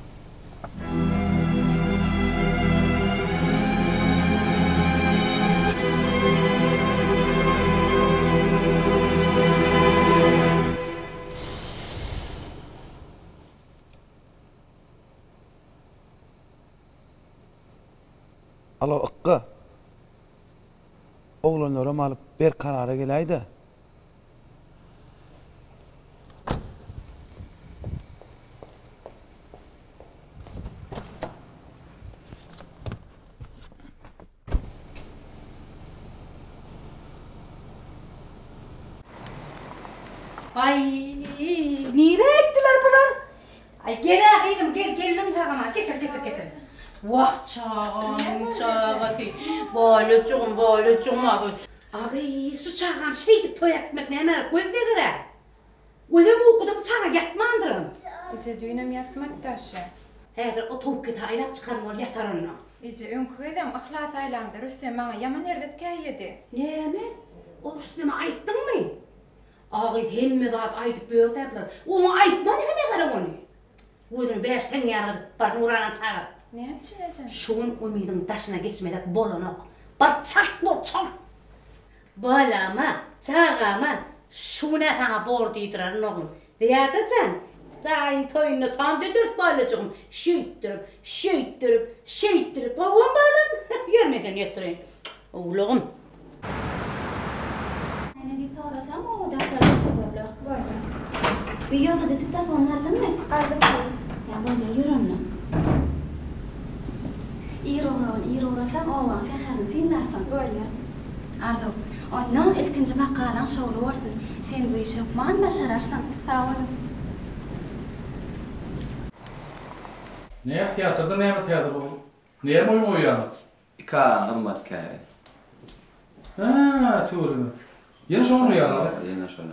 Alo, Ykga. Oglanlaram alyp Berkarara geläý-dä. Aý, nirä gitdiler bular? Aý, gel-ä gyzym, gel, geldiň sag-aman, getir, getir, getir. Wah, çaganyň çagasy, balajygym, balajygym, a bu. A gyz, şu çagany şeýdip toýa äkitmek nämä, göz deger-ä. Özem ukuda bu çaga ýatmandyram. Eje, düýnem ýatmady daşy. Häzir o towuk eti aýlap çykaryn ol ýatar onda. Eje, öňki gezem Yhlas aýlaňda Rüstem maňa ýaman erbet käýedi. Näme? O Rüsteme aýtdyňmy? A gyz hemme zat aýdyp ýör-dä bular. Oňa aýtman hem gerek ony. Gözüni bäş teňňe ýaly gyzyp bar Nuranany çagyr. Näme üçin eje? Şu gün Umydyň daşyna geçmesek bolanok. Bar çalt bol, çalt! Balama, çagama şu gün-ä saňa bor diýdirerin oglum. Zyýada jan, daýyň toýunda tans ederis balajygym. Şeýtdirip, şeýtdirip, şeýtdirip, howam balam, ýör men seni ýetireýin. Owlagym. Näme diýip sorasaň, obadakylar görkezerler. Bolýa. Bi ýogsa-da diktofony aldyňmy? Aldym, aldym. Ýa bolýa, ýör onda. Ir ugragyny ir ugrasaň, obaň säherini synlarsyň. Bolýa. Arzuw, onda ilkinji makalaň şowly bolsun. Sen bu işi hökman başararsyň. Sag boluň. Näh, teatrda näme täze bolup? Näme oýun goýýaňyz? Iki agaň hyzmatkäri. Hä, tüweleme. Ýene şony goýýaňyz-a? Ýene şony.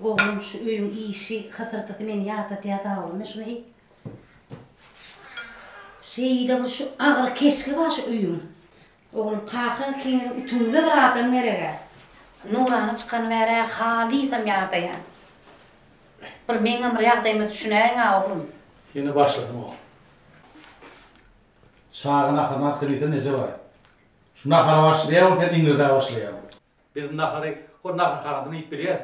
Oglum, şu öýüň işi, hysyrdysy meni ýadadýar-da, oglum, men şuny Şeýle bir şu agyr keşgi bar şu öýüň. Oglum, kaka ikiňiziň ütüňize bir adam gereg-ä. Nurana çykany bäri-ä halysam ýadaýan. Bir meňem bir ýagdaýyma düşünäýiň-ä, oglum. Ýene başladyň-ow. Çaga naharyny alyp sen diýsene Nejebaý. Şu nahara başlaýaň sen iňirdäp başlaýaň. Biz nahary hol naharhanadan iýip bilýäs.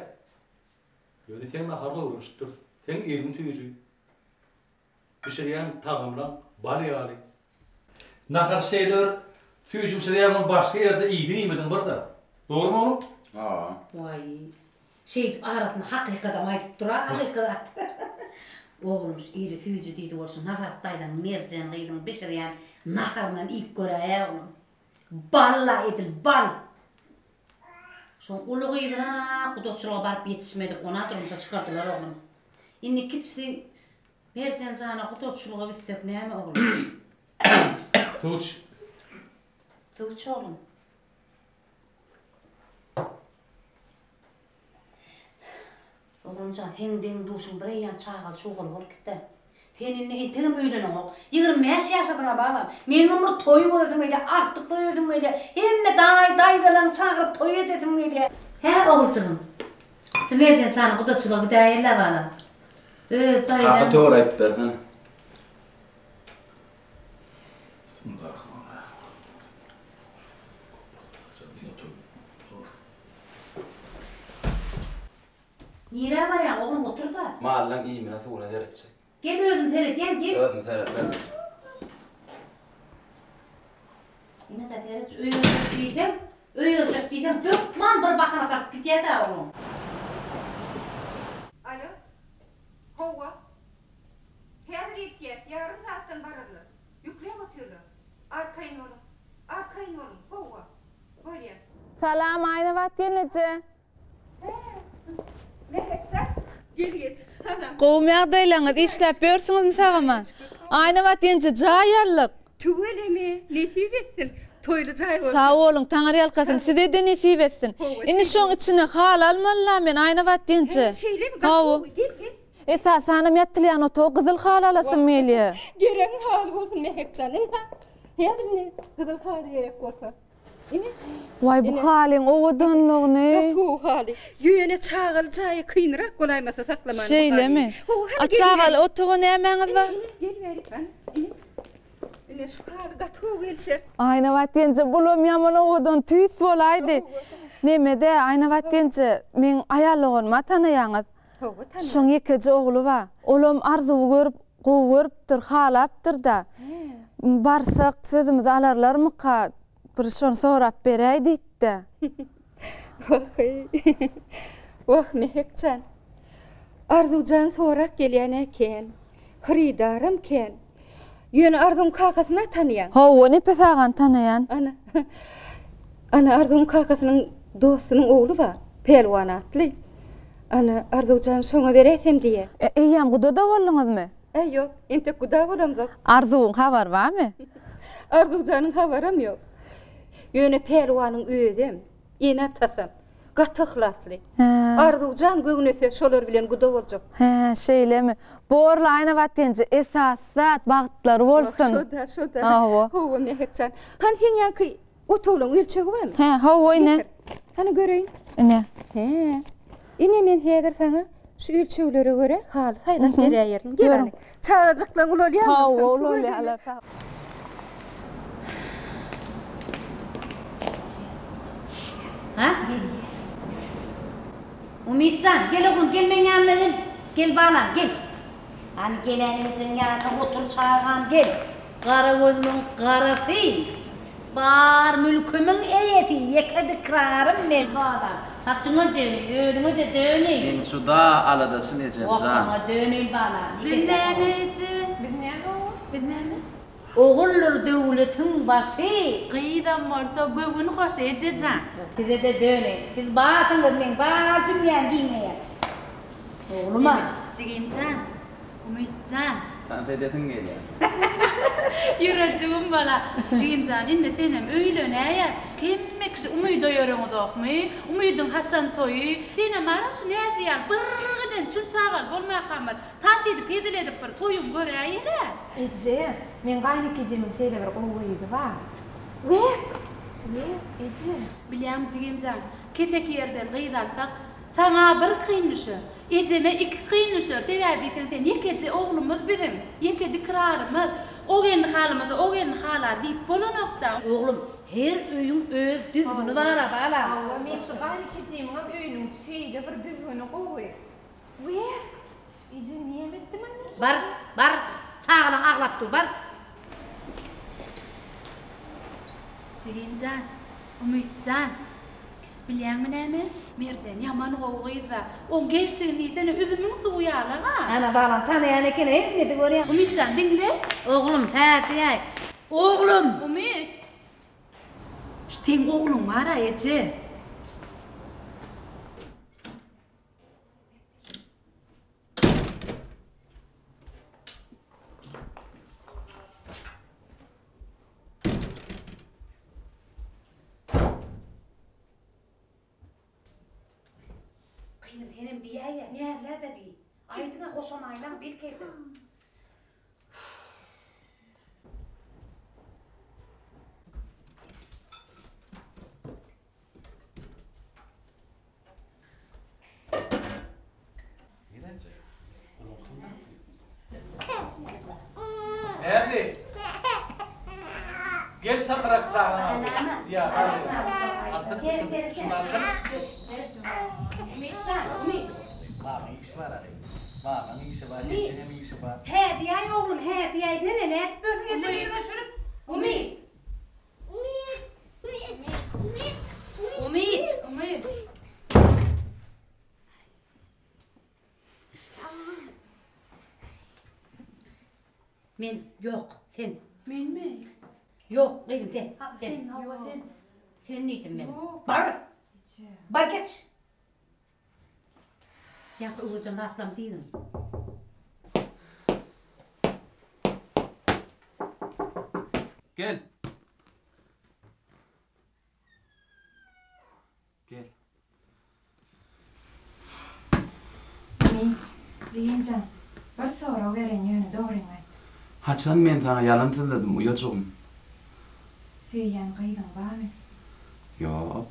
Ýöne seň naharyňa öwrenişipdiris. Seň eliň süýji. Bişirýän tagamlaň bal ýaly. Nahar şeýle bir süýji bişirýäň muny başga ýerde iýdiň iýmediň bir-de. Dogrymy oglum? Hawa. Waý. Şeýdip arasynda hakykadam aýdyp dur-a, hakykat. Oglum şu ili süýji diýdi bolşy Nazat daýzaň Merjen gyzyň bişirýän naharyndan iýip göräý-ä oglum. Bal-la edil bal. Şoň uly gyzyna gudaçylyga baryp ýetişmedik, ona durmuşa çykardylar oglum. Indi kiçisi Merjen jana gudaçylyga gitsek näme oglum? Suw iç. Suw iç oglum. Oglanjan, seň deň-duşuň bireýýäm çagaly-çugaly bolup gitdä. Sen indi entegem öýleneňok. 25 ýaşadyň-a balam. Meňem bir toý göresim gelýär, agtyk söýesim gelýär. Hemme daýy, daýzalaryňy çagyryp toý edesim gelýär. Hä, oguljygym? Şu Merjen janyň gudaçylyga gidäýeli-dä, balam. Öz daýzaň. Kaka töwir aýdyp bersene. Nirä barýaň, oglum, otur-da. Mallaň iýmine, suwuna seretjek. Gel, özüm seredýän, gel. Özüm seretmen. Ine-de seret, öý örjek diýsem, öý örjek diýsem, hökman bir bahana tapyp gidýär-dä oglum. Alo. Hawa. Arkaýyn boluň. Arkaýyn boluň. Howwa. Bolýa. Salam Aýnabat gelneje. Mähekjan, gel geç. Salam. Gowumy ýagdaýlaryňyz, işläp ýörsüňizmi sag-aman? Aýnabat ýenje jaý aldyk. Tüweleme, nesip etsin. Toýly jaý bolsun. Sag boluň, Taňryýalkasyn. Size-de nesip etsin. Indi şoň içine haly almaly-la men, Aýnabat ýenje. Hä, şeýlemi? Gaty gowy. Gel, gel. Esasanam ýatylýan otaga gyzyl haly alasym gelýär. Geregiň haly bolsun, Mähekjan. Ynha, häzir indi gyzyl haly gerek bolsa. Ine. Waý, bu halyň owadanlygyny. Gaty gowy haly. Ýöne çagaly jaýa kynrak bolaýmasa saklamany bu halyny. Şeýlemi? Hawa, hany A gel çagaly bäri. otaga nämäňiz bar? Ine, ine, gel bäri, hany, ine. Ine, şu haly gaty gowy gelişer. Aýnabat ýenje, bulam ýaman owadan tüýs bolaýdy. Neme-dä, Aýnabat ýenje, meň aýal doganymy-a tanaýaňyz. Hawa, tanaýan. Şoň ýekeje ogly bar. Olam Arzuwy görüp, gowy görüpdir, halapdyr-da. Barsak, sözümizi alarlarmyka, bir şony sorap beräý diýdi-de. Wah-eý. Wah, Mehek jan. Arzuw jan sorap gelýän-ä kän. Hyrydaram kän. Ýöne Arzuwyň kakasyny-a tanaýaň. Hawa, Nepes agany tanaýan. Ana. Ana, Arzuwyň kakasynyň dostunyň ogly bar, Pälwan atly. Ana, Arzuw jan şoňa beräýsem diýýä. E, eýýäm guda-da bolduňyzmy? Äý, ýok, entek guda bolamzok. Arzuwyň habary barmy? Arzuw janyň habaram ýok. Ýöne Pälwanyň özem, ene-atasam gaty yhlasly. Hä. Arzuw jan göwnese şolar bilen guda boljak. Hä, şeýlemi? Borly Aýnabat ýenje, esasy zat bagtlary bolsun. Şo-da, şo-da. Hawa. Hawa, Mähek jan. Hany seň ýaňky Otaglaň ölçegi barmy? Hä, hawa ine. Getir. Hany göreýin. Ine. Hä. Ine men häzir saňa şu ölçeglere görä haly saýlap beräýerin. Gel hany. Çagajyklaň ulalýarmy? Hawa, ulalýarlar. Ha? Umytjan, gel oglum, gel meň ýanyma gel. Gel balam, gel. Hany geläniňijiň ýanyna otur çagam, gel. Gara gözümiň garasy, bar mülkümiň eýesi, ýeke dikrarym men balam. Saçyňa döneýin, özüňe-de döneýin. Men juda aladaçyl ejem jan. Okaňa döneýin balam. Biz näme eje? Biz näme ogul? Biz näme? Oguldyr döwletiň başy. Gyzam bolsa göwün hoşy eje jan. Size-de döneýin. Siz barsyňyz meň bar dünýäm giňeýär. Oglum-a. Jigim jan. Umyt jan. Tans edesiň gelýär. Ýürejigim bala. Jigim jan, indi senem öýlenäýä. Hemme kişi Umyda ýöreňizokmy? Umydyň haçan toýy? Senem ara şu Näzli ýaly bir giden çül çagaly bolmakam bir tans edip hezil edip bir toýuňy göräýeli-ä. Eje, meň gaýynekejemiň şeýle bir gowy gyzy bar. Wek! Wek, eje. Bilýäňmi jigim jan, keseki ýerden gyz alsak, Saňa bir kyn düşer. Ejeme iki kyn düşer. Sebäbi diýseň sen ýekeje oglumyz biziň. Ýeke dikrarymyz. O gelni halamasa o gelni halar diýip bolanokda. Oglum, her öýüň öz düzgüni bar-a, balam. Hawa, men şu gaýynekejemiňem öýüniň şeýle bir düzgüni gowy. Wek! Eje näme etdim-aý men şonda? Bar, bar, çagalaň aglap dur, bar. Jigim jan, Umyt jan. Bilýäňmi näme? Merjen ýaman gowy gyz-da. Oň gelşigini diýsene, üzümiň suwy ýaly-ha. Ana, balam tanaýan eken, hemmesi görýän. Umyt jan, diňle. Oglum, hä diýäý. Oglum! Umyt! Şu seň ogluň bar-a, eje. Gyzym senem diýäýä, näzlä-de diý. Aýdyň-a hoşamaýlaň belki-de. Näzli. Gel çakyrak çagaňy. Ýa, alsana. Şuny alsana. Umytjan, Umyt. Mamaň işi bar aly. Mamaň işi bar, ejeňem işi bar. Hä diýäý oglum, hä diýäýsene, nädip börsüň ejeň ýüzüňe sürüp? Umyt. Umyt. Umyt. Men ýok, sen. Menmi? Ýok, gyzym sen. Sen. Sen, hawa sen. Sen diýdim men. Ýok. Bar. Eje. Bar geç. Ýa öwreden raslam diýgin. Gel. Gel. Eý, jigimjan, bir sorag bereýin, ýöne dogryňy aýt. Haçan men saňa ýalan sözledim, uýajygym? Söýýän gyzyň barmy? Ýok.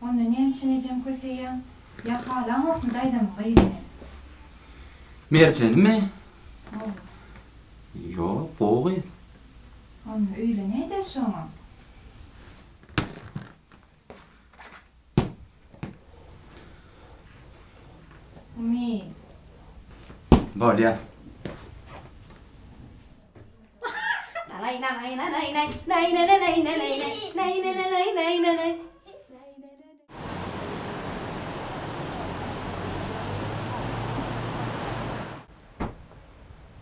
Onda näme üçin ejem köseýäň? Ýa halaňokmy daýzamyň gyzyny? Merjenimi? Hawa. Ýok, gowy gyz. Onda öýlenäý-dä şoňa. Umyt. Bolýa.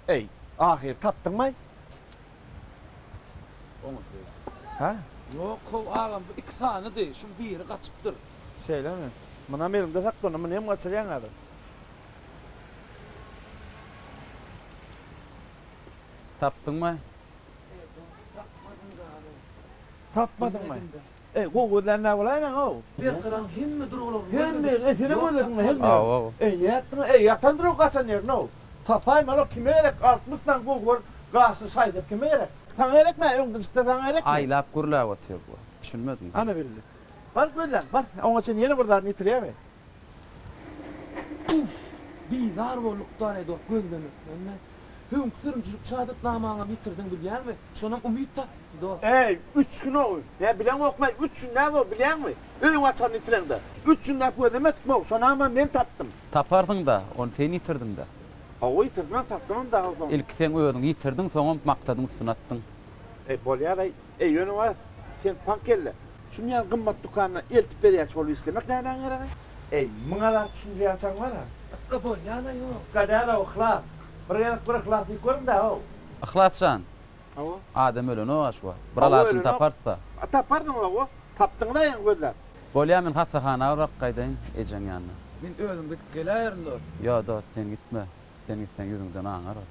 Eý, ahyry tapdyňmaý? Oňat. Hä? Ýok how agam bu iki sanydy, şuň biri gaçypdyr. Şeýlemi? Munam eliňde saklan, muny hem gaçyrýaň häzir. Tapdyňmy? Tapmadyňmy? Eý, gowy gözlän nä bolaýmaň-ow? Berkararyň hemme duralaryny Hemme, eý, senem gözlediňmi hemme? Hawa. Eý, nätdiň? Eý, ýatandyr-ow gaçan ýerine-ow. Tapaýmaly-ow, kime gerek? 60 sany gowy gör, gaşly şaý-sep kime gerek? Saňa gerekmi-ä, öňden çyksa saňa gerekmi? Aýlap gürläp otyr bu. Düşünmedim. Ana bildi. Bar gözläň, bar. Oňa çenli ýene bir zadyny ýitirýärmi? Uff! Bizar bolduk-da ne dost gözlemekden-de. Öňki sürüjilik şahadatnamaňam ýitirdiň bilýäňmi? Şonam Umyt tapypdy dost. Eý, üç gün-ow! Nä bileňokmaý, üç gün näme-ow bilýäňmi? Öýüň açaryny ýitireňde. Üç günläp gözlemedik-mow, şonam-a men tapdym. Taparsyň-da, ony sen ýitirdiň-dä. Hawa, ýitirdimem, tapdymam dagy soň. Ilki seň özüň ýitirdiň, soňam Maksadyň üstüne atdyň. Eý, bolýar-aý. Eý, ýöne bar, sen paňk kelle. Şuny ýaly gymmat dükanda eltip berýänçi bolup işlemek nämäň geregi? Eý, muňa zat düşündirýänçäň bar-a. Ykga bolýan-a ýok. Ykga däl-ow, yhlas. Bir gezek bir yhlas diýip görüň-dä-ow. Yhlas jan. Hawa. Adam ölenok-a şu wagt. Bir Hawa, alaçyny ölenok. taparys-da. A taparsyňyz hawa. Tapdyňyz-a ýaňy gözläp. Bolýa, men hassahana bir baryp gaýdaýyn, ejeň ýanyna. Men özüm gidip geläýerin, dost. Ýo, dost, sen gitme. Sen gitseň ýüzüňden aňar ol.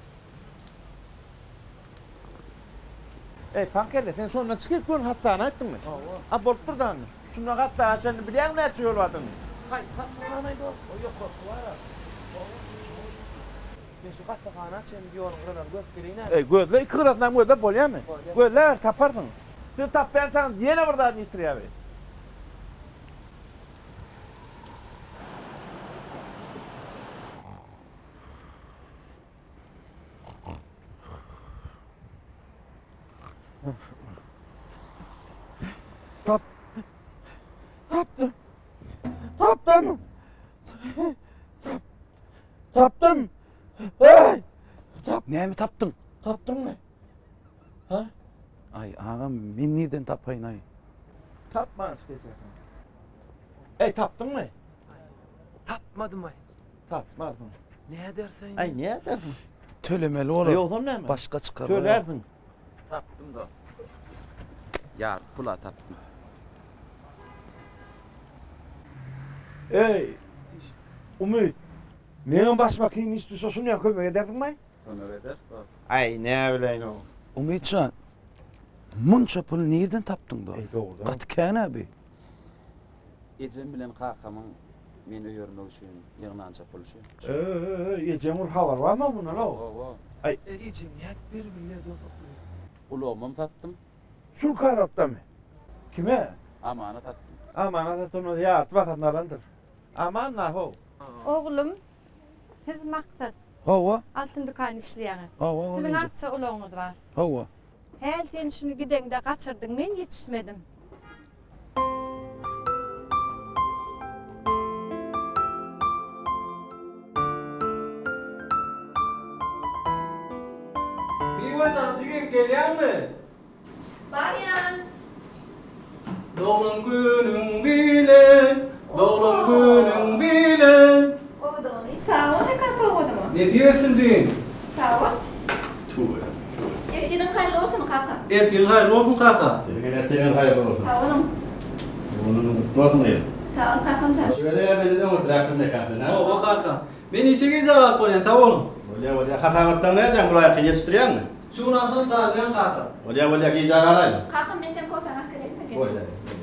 Eý, paňkelle, sen şondan çykyp göni hassahana gitdiňmi? Hawa. A bolupdyr-da indi. Şundan hassahana çenli bilýäňmi näçe ýol bardygyny? Haýsy hassahanaý dost? O ýokarky bar-a. Hawa, şol. Men şu hassahana çenli ýoluň gyralaryny görüp geleýin-ä. Eý, gözle, iki gyrasynam gözle, bolýamy? Bolýar. Gözläber, taparsyň. Siz tapýançaňyz ýene bir zadyny ýitirýär bi. Tap. Tapdym. Tapdym. Tap. Tapdym. Hey! Tap. Näme tapdyň? Tapdyňmy? Ha? Aý, agam, men nirden tapaýyn aý? Tapman geçersiň. Ey, tapdyňmy? Tapmadym aý. Tapmarsyň. Nädersiň? Aý, nädersiň? Tölemeli bolar. Ýogsam näme? Başga çykarga ýok. Tölersiň. Tapdym dost. Ýar, pula tapdym. Eý, Umyt, meňem başyma kyn iş düşse şunýa kömek edersiňmi? Kömek ederis dost. Aý, näbileýin-ow. Umytjan, munça puly nirden tapdyň dost? Eý, dogrudanam. Gaty kän-ä bi. Ejem bilen kakamyň meni öýermek üçin ýygnança puly şu. Eý, ejeň bir habary barmy mundan-ow? Hawa. Aý. Ejeň nädip beribilýär dost o puly? Ulagymam satdym. Şul karapdamy? Kime? Amana satdym. Amana satan bolsa ýarty bahasyny alandyr. Aman na-how. Oglum, siz Maksat. Hawa. Altyn dükanda işleýäňiz. Hawa, Siziň artça ulagyňyz bar. Hawa. Häl sen şuny gideňde gaçyrdyň, men ýetişmedim. Miwejan jigim gelýäňmi? Barýan. Doglan günüň bilen, doglan günüň bilen. Gowudygyny. Sag bol Mekan sowgadyňa. Nesip etsin jigim. Sag bol. Tüweleme. Ertiriň haýyrly bolsun kaka. kaka. Ertiriň haýyrly bolsun kaka. Siziň hem ertiriňiz haýyrly bolsun. Sag boluň. Doglan günüň gutly bolsun gyzym. Sag bol kakamjan. Şu gezegem menden öňürtiräkdir Mekan sen, hä? Hawa kaka. Men işe gijä galyp bolýan, sag boluň. Bolýa, bolýa. Hasabatlaryňy nädýäň bulaýaky ýetişdirýäňmi? Şu gün agşam taýynlaýan kaka. Bolýa, bolýa, gijä galaýma. Kakam men seň kofäňi alyp geleýinmi? Bolýa, bolýa.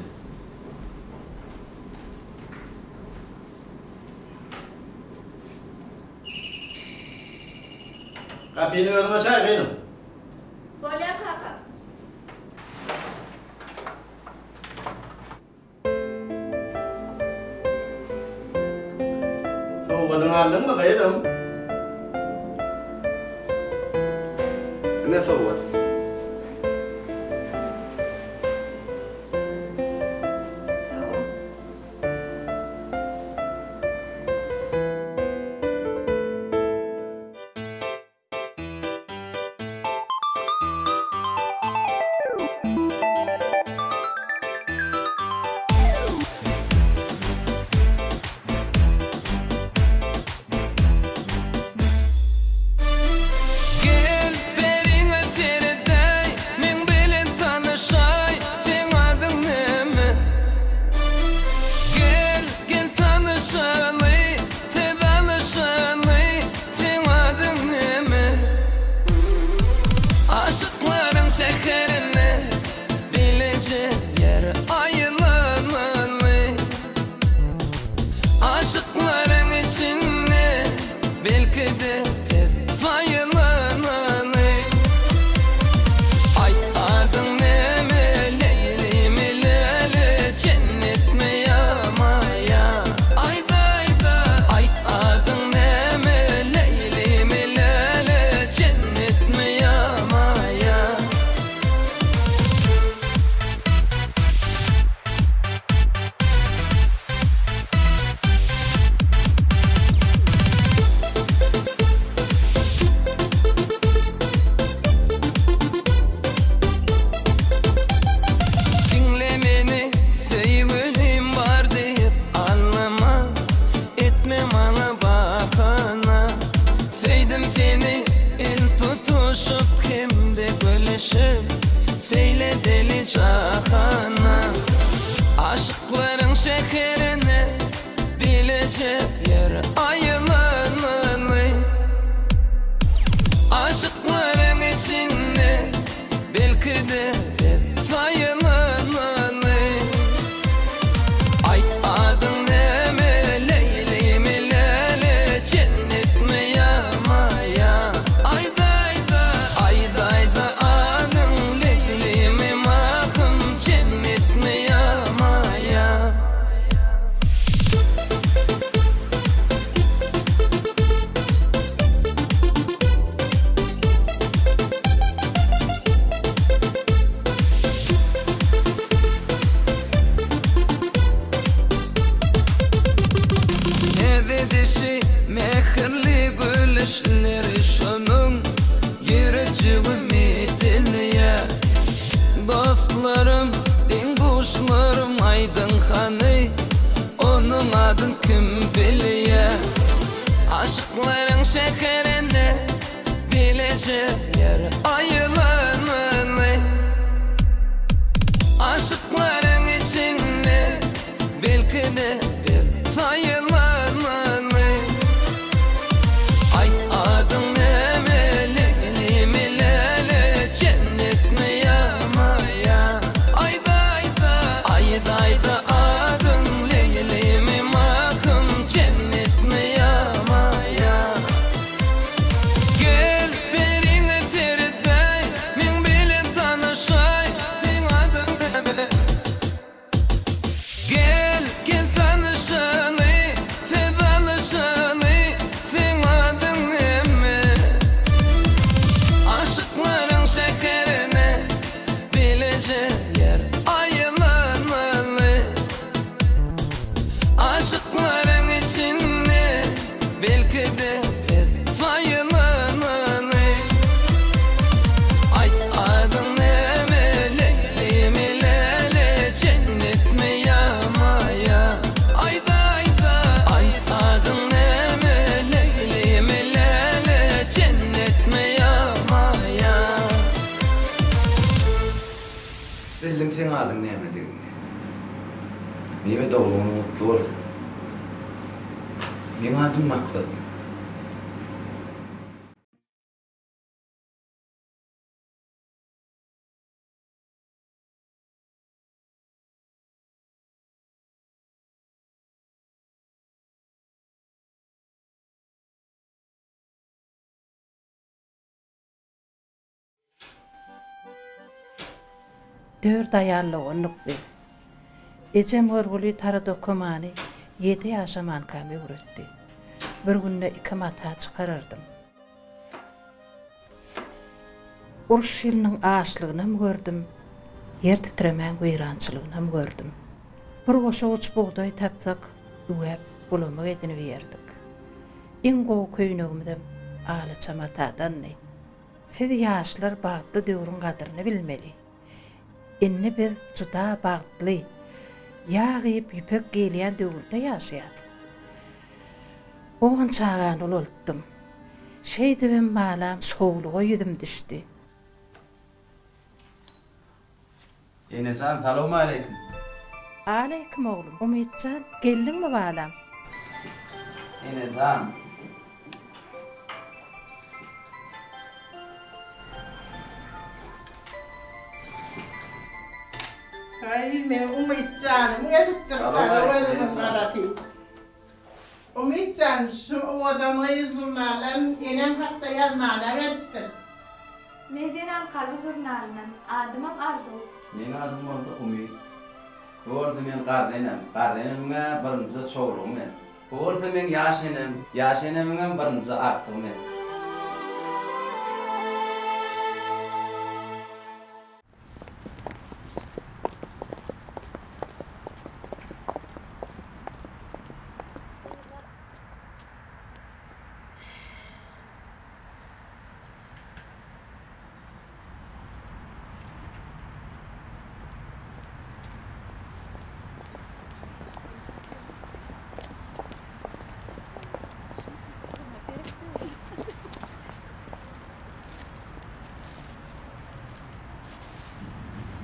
Gapyny özüň açaý, gyzym. Bolýa kaka. Sowgadyňy aldyňmy, gyzym? Ine sowgat. Gel beriňe seredäý, meň bilen tanyşaý, seň adyň näme? Gel, gel tanyşaly, söz alyşaly, seň adyň näme? Aşyklaryň şäherinde bileje ýer aýlanaly. Aşyklaryň içinde belki-de biz saýylanaly. Aýt adyň näme, Leýlimi, Läle, Jennetmi ýa Maýa? Aýt-aýda, aýt adyň näme, Leýlimi, Läle, Jennetmi ýa Maýa? Diňle meni söýgülim bar diýip alnama Etme maňa bahana Söýdüm seni el tutuşyp hem-de gülüşip Seýledeli jahana Aşyklaryň şäherine Bileje ýer aýlanaly Aşyklaryň içinde Belki-de biz saýylanaly Aýt adyň näme Leýlimi Läle Jennetmi ýa Maýa Aýdaýda Aýdaýda adyň Leýlimi Mahym Jennetmi ýa Maýa. Näz edişi mähirli gülüşleri şonuň ýürejigimi dilýär. Dostlarym, deň-duşlarym aýdyň hany, onuň adyn kim bilýär? Aşyklaryň şäherinde bileje ýer aýlanaly. Aşyklaryň içinde belki-de biz saýylanaly. Aýt adyň näme, Leýlimi, Läle, Jennetmi ýa Maýa? Aýdaýda, aýdaýda adyň Leýlimi, Mahym, Jennetmi ýa Maýa? Gel, beriňe seredäý, meň bilen tanyşaý, seň adyň näme? Gel, gel tanyşaly, söz alyşaly, seň adyň näme? Aşyklaryň şäherine bileje ýer aýlanaly. Aşyklaryň içinde belki-de biz saýylanaly. Aýt adyň näme, Leýlimi, Läle, Jennetmi ýa Maýa? Aýt-aýda, aýt adyň näme, Leýlimi, Läle, Jennetmi ýa Maýa? Bildim seň adyň nämedigini. Miwe doglan günüň gutly bolsun. Meň adym Maksat. Dört aýal doganlyk biz. Ejem görgüli tara dokamany ýedi ýaşamankam öwretdi. Bir günde iki mata çykarardym. Uruş ýylynyň açlygynam gördüm, ýer titremäň weýrançylygynam gördüm. Bir goşawuç bugdaý tapsak, üwäp, bulamyk edinip iýerdik. Iň gowy köýnegimizem alaça matadandy. Siz ýaşlar bagtly döwrüň gadyryny bilmeli. Indi biz juda bagtly, ýag iýip ýüpek geýilýän döwürde ýaşaýas. On çagany ulaltdym. Şeýdibem balam şowluga ýüzüm düşdi. Enejan salowmaleýkim. Aleýkim oglum. Umytjan, geldiňmi balam? Enejan. Aý, meň Umytjanym gelipdir, gara gözümiň garasy. Umytjan, şu owadan gyz žurnaldan enem hakda ýazmana gelipdir. Men Zenan kalby žurnalyndan. Adymam Arzuw. Meň adym bolsa Umyt. Bu bolsa meň garry enem. Garry enemiň-ä birinji çowlugy men. Bu bolsa meň ýaş enem. Ýaş enemiňem birinji agtygy men.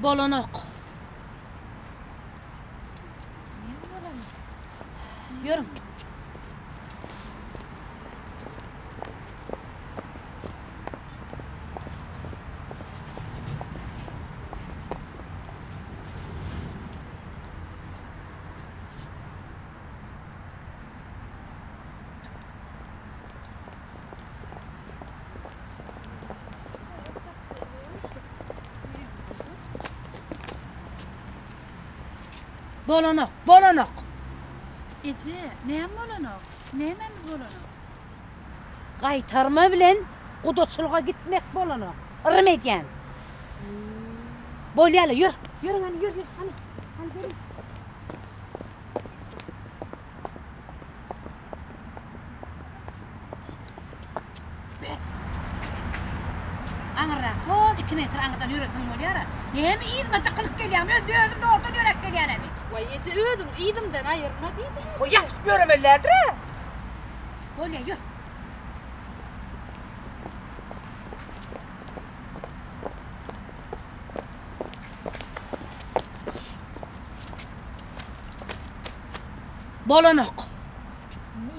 Bolanok. Ýörüň. Bolanok, bolanok. Eje, näme bolanok? Nämemiz bolanok? Gaýtarma bilen gudaçylyga gitmek bolanok. Yrym edýän. Bolýa-la, ýör. Ýörüň hany, ýör, ýör, hany. Hany geliň. Aňyrrak, hol iki metr aňyrdan ýöreseň bolýar-a. Näme yzyma dykylyp gelýäň? Öz özüm dogrudan ýöräp gelýän-ä. Waý, eje, özüňi yzymdan aýyrma diýdi. Waý, ýapyşyp ýöremeli däldir-ä. Bolýa, ýör. Bolanok.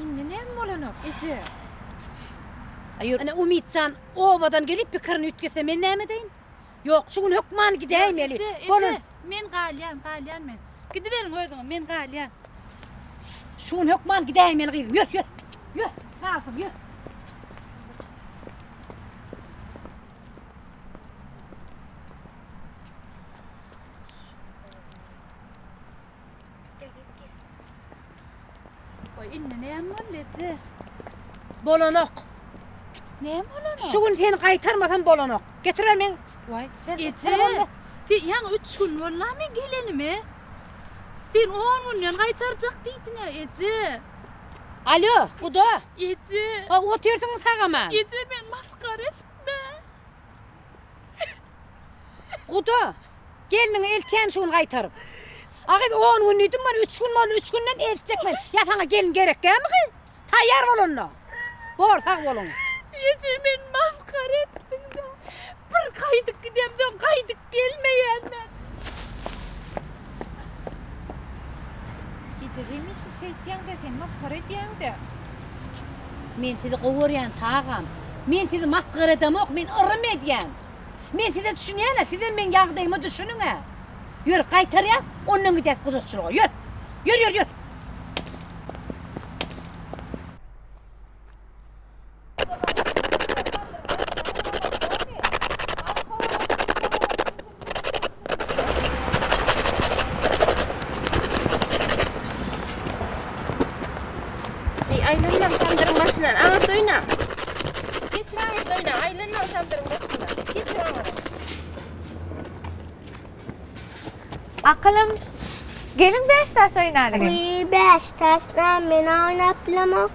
Indi näme bolanok, eje? Aý, ýör, ine, Umytjan obadan gelip pikirini üýtgetse men näme edeýin? Ýok, şu gün hökman gidäýmeli. Eje, eje, men galýan, galýan men. Gidiberiň özüňiz, men galýan. Şu gün hökman gidäýmeli gyzym. Ýör, ýör. Ýör, galsyn, ýör. Goý, indi näme boldy, eje? Bolanok. Näme bolanok? Şu gün seni gaýtarmasam bolanok. Getiriber meň. Waý, eje, sen ýaňy üç gün boldy-la men gelenime. Sen on günden gaýtarjak diýdiň-ä, eje. Alýo, guda. Eje. Ha, otyrsyňmy sag-aman? Eje, meni masgara etme. Guda, gelniňi eltýän şu gün gaýtaryp. A gyz on gün diýdim bar, üç gün boldy, üç günden eltjek men. Ýa saňa gelin gerekgämi gyz? Taýýar bol onda. Bor, sag boluň. Eje meni masgara etdiň-dä. Bir gaýdyp gidemsoň gaýdyp gelmeýän men. Hemişe şeýtýäň-dä sen, masgara edýäň-dä. Men sizi gowy görýän çagam. Men sizi masgara edemok, men yrym edýän. Men size düşünýän-ä, sizem meň ýagdaýyma düşüniň-ä. Ýör, gaýtarýas, ondan gidýäs gudaçylyga. Ýör! Ýör, ýör, ýör! Eý, aýlanmaň tamdyryň başyndan, aňyrda oýnaň. Geçiň aňyrda oýnaň, aýlanmaň tamdyryň başyndan. Geçiň aňyra. Akylym, geliň bäşdaş oýnalyň. Wiý, bäşdaş näme, men-ä oýnap bilemok.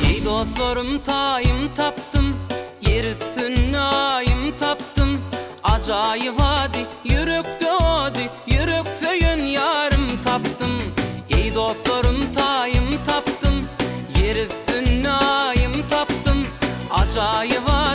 Eý dostlarym taýym tapdym, Ýer üstünde aýym tapdym. Ajaýyp ady, ýürekde ody, Ýürek söýen ýarym tapdym. Eý dostlarym taýym tapdym, Ýer üstünde aýym tapdym. Ajaýyp.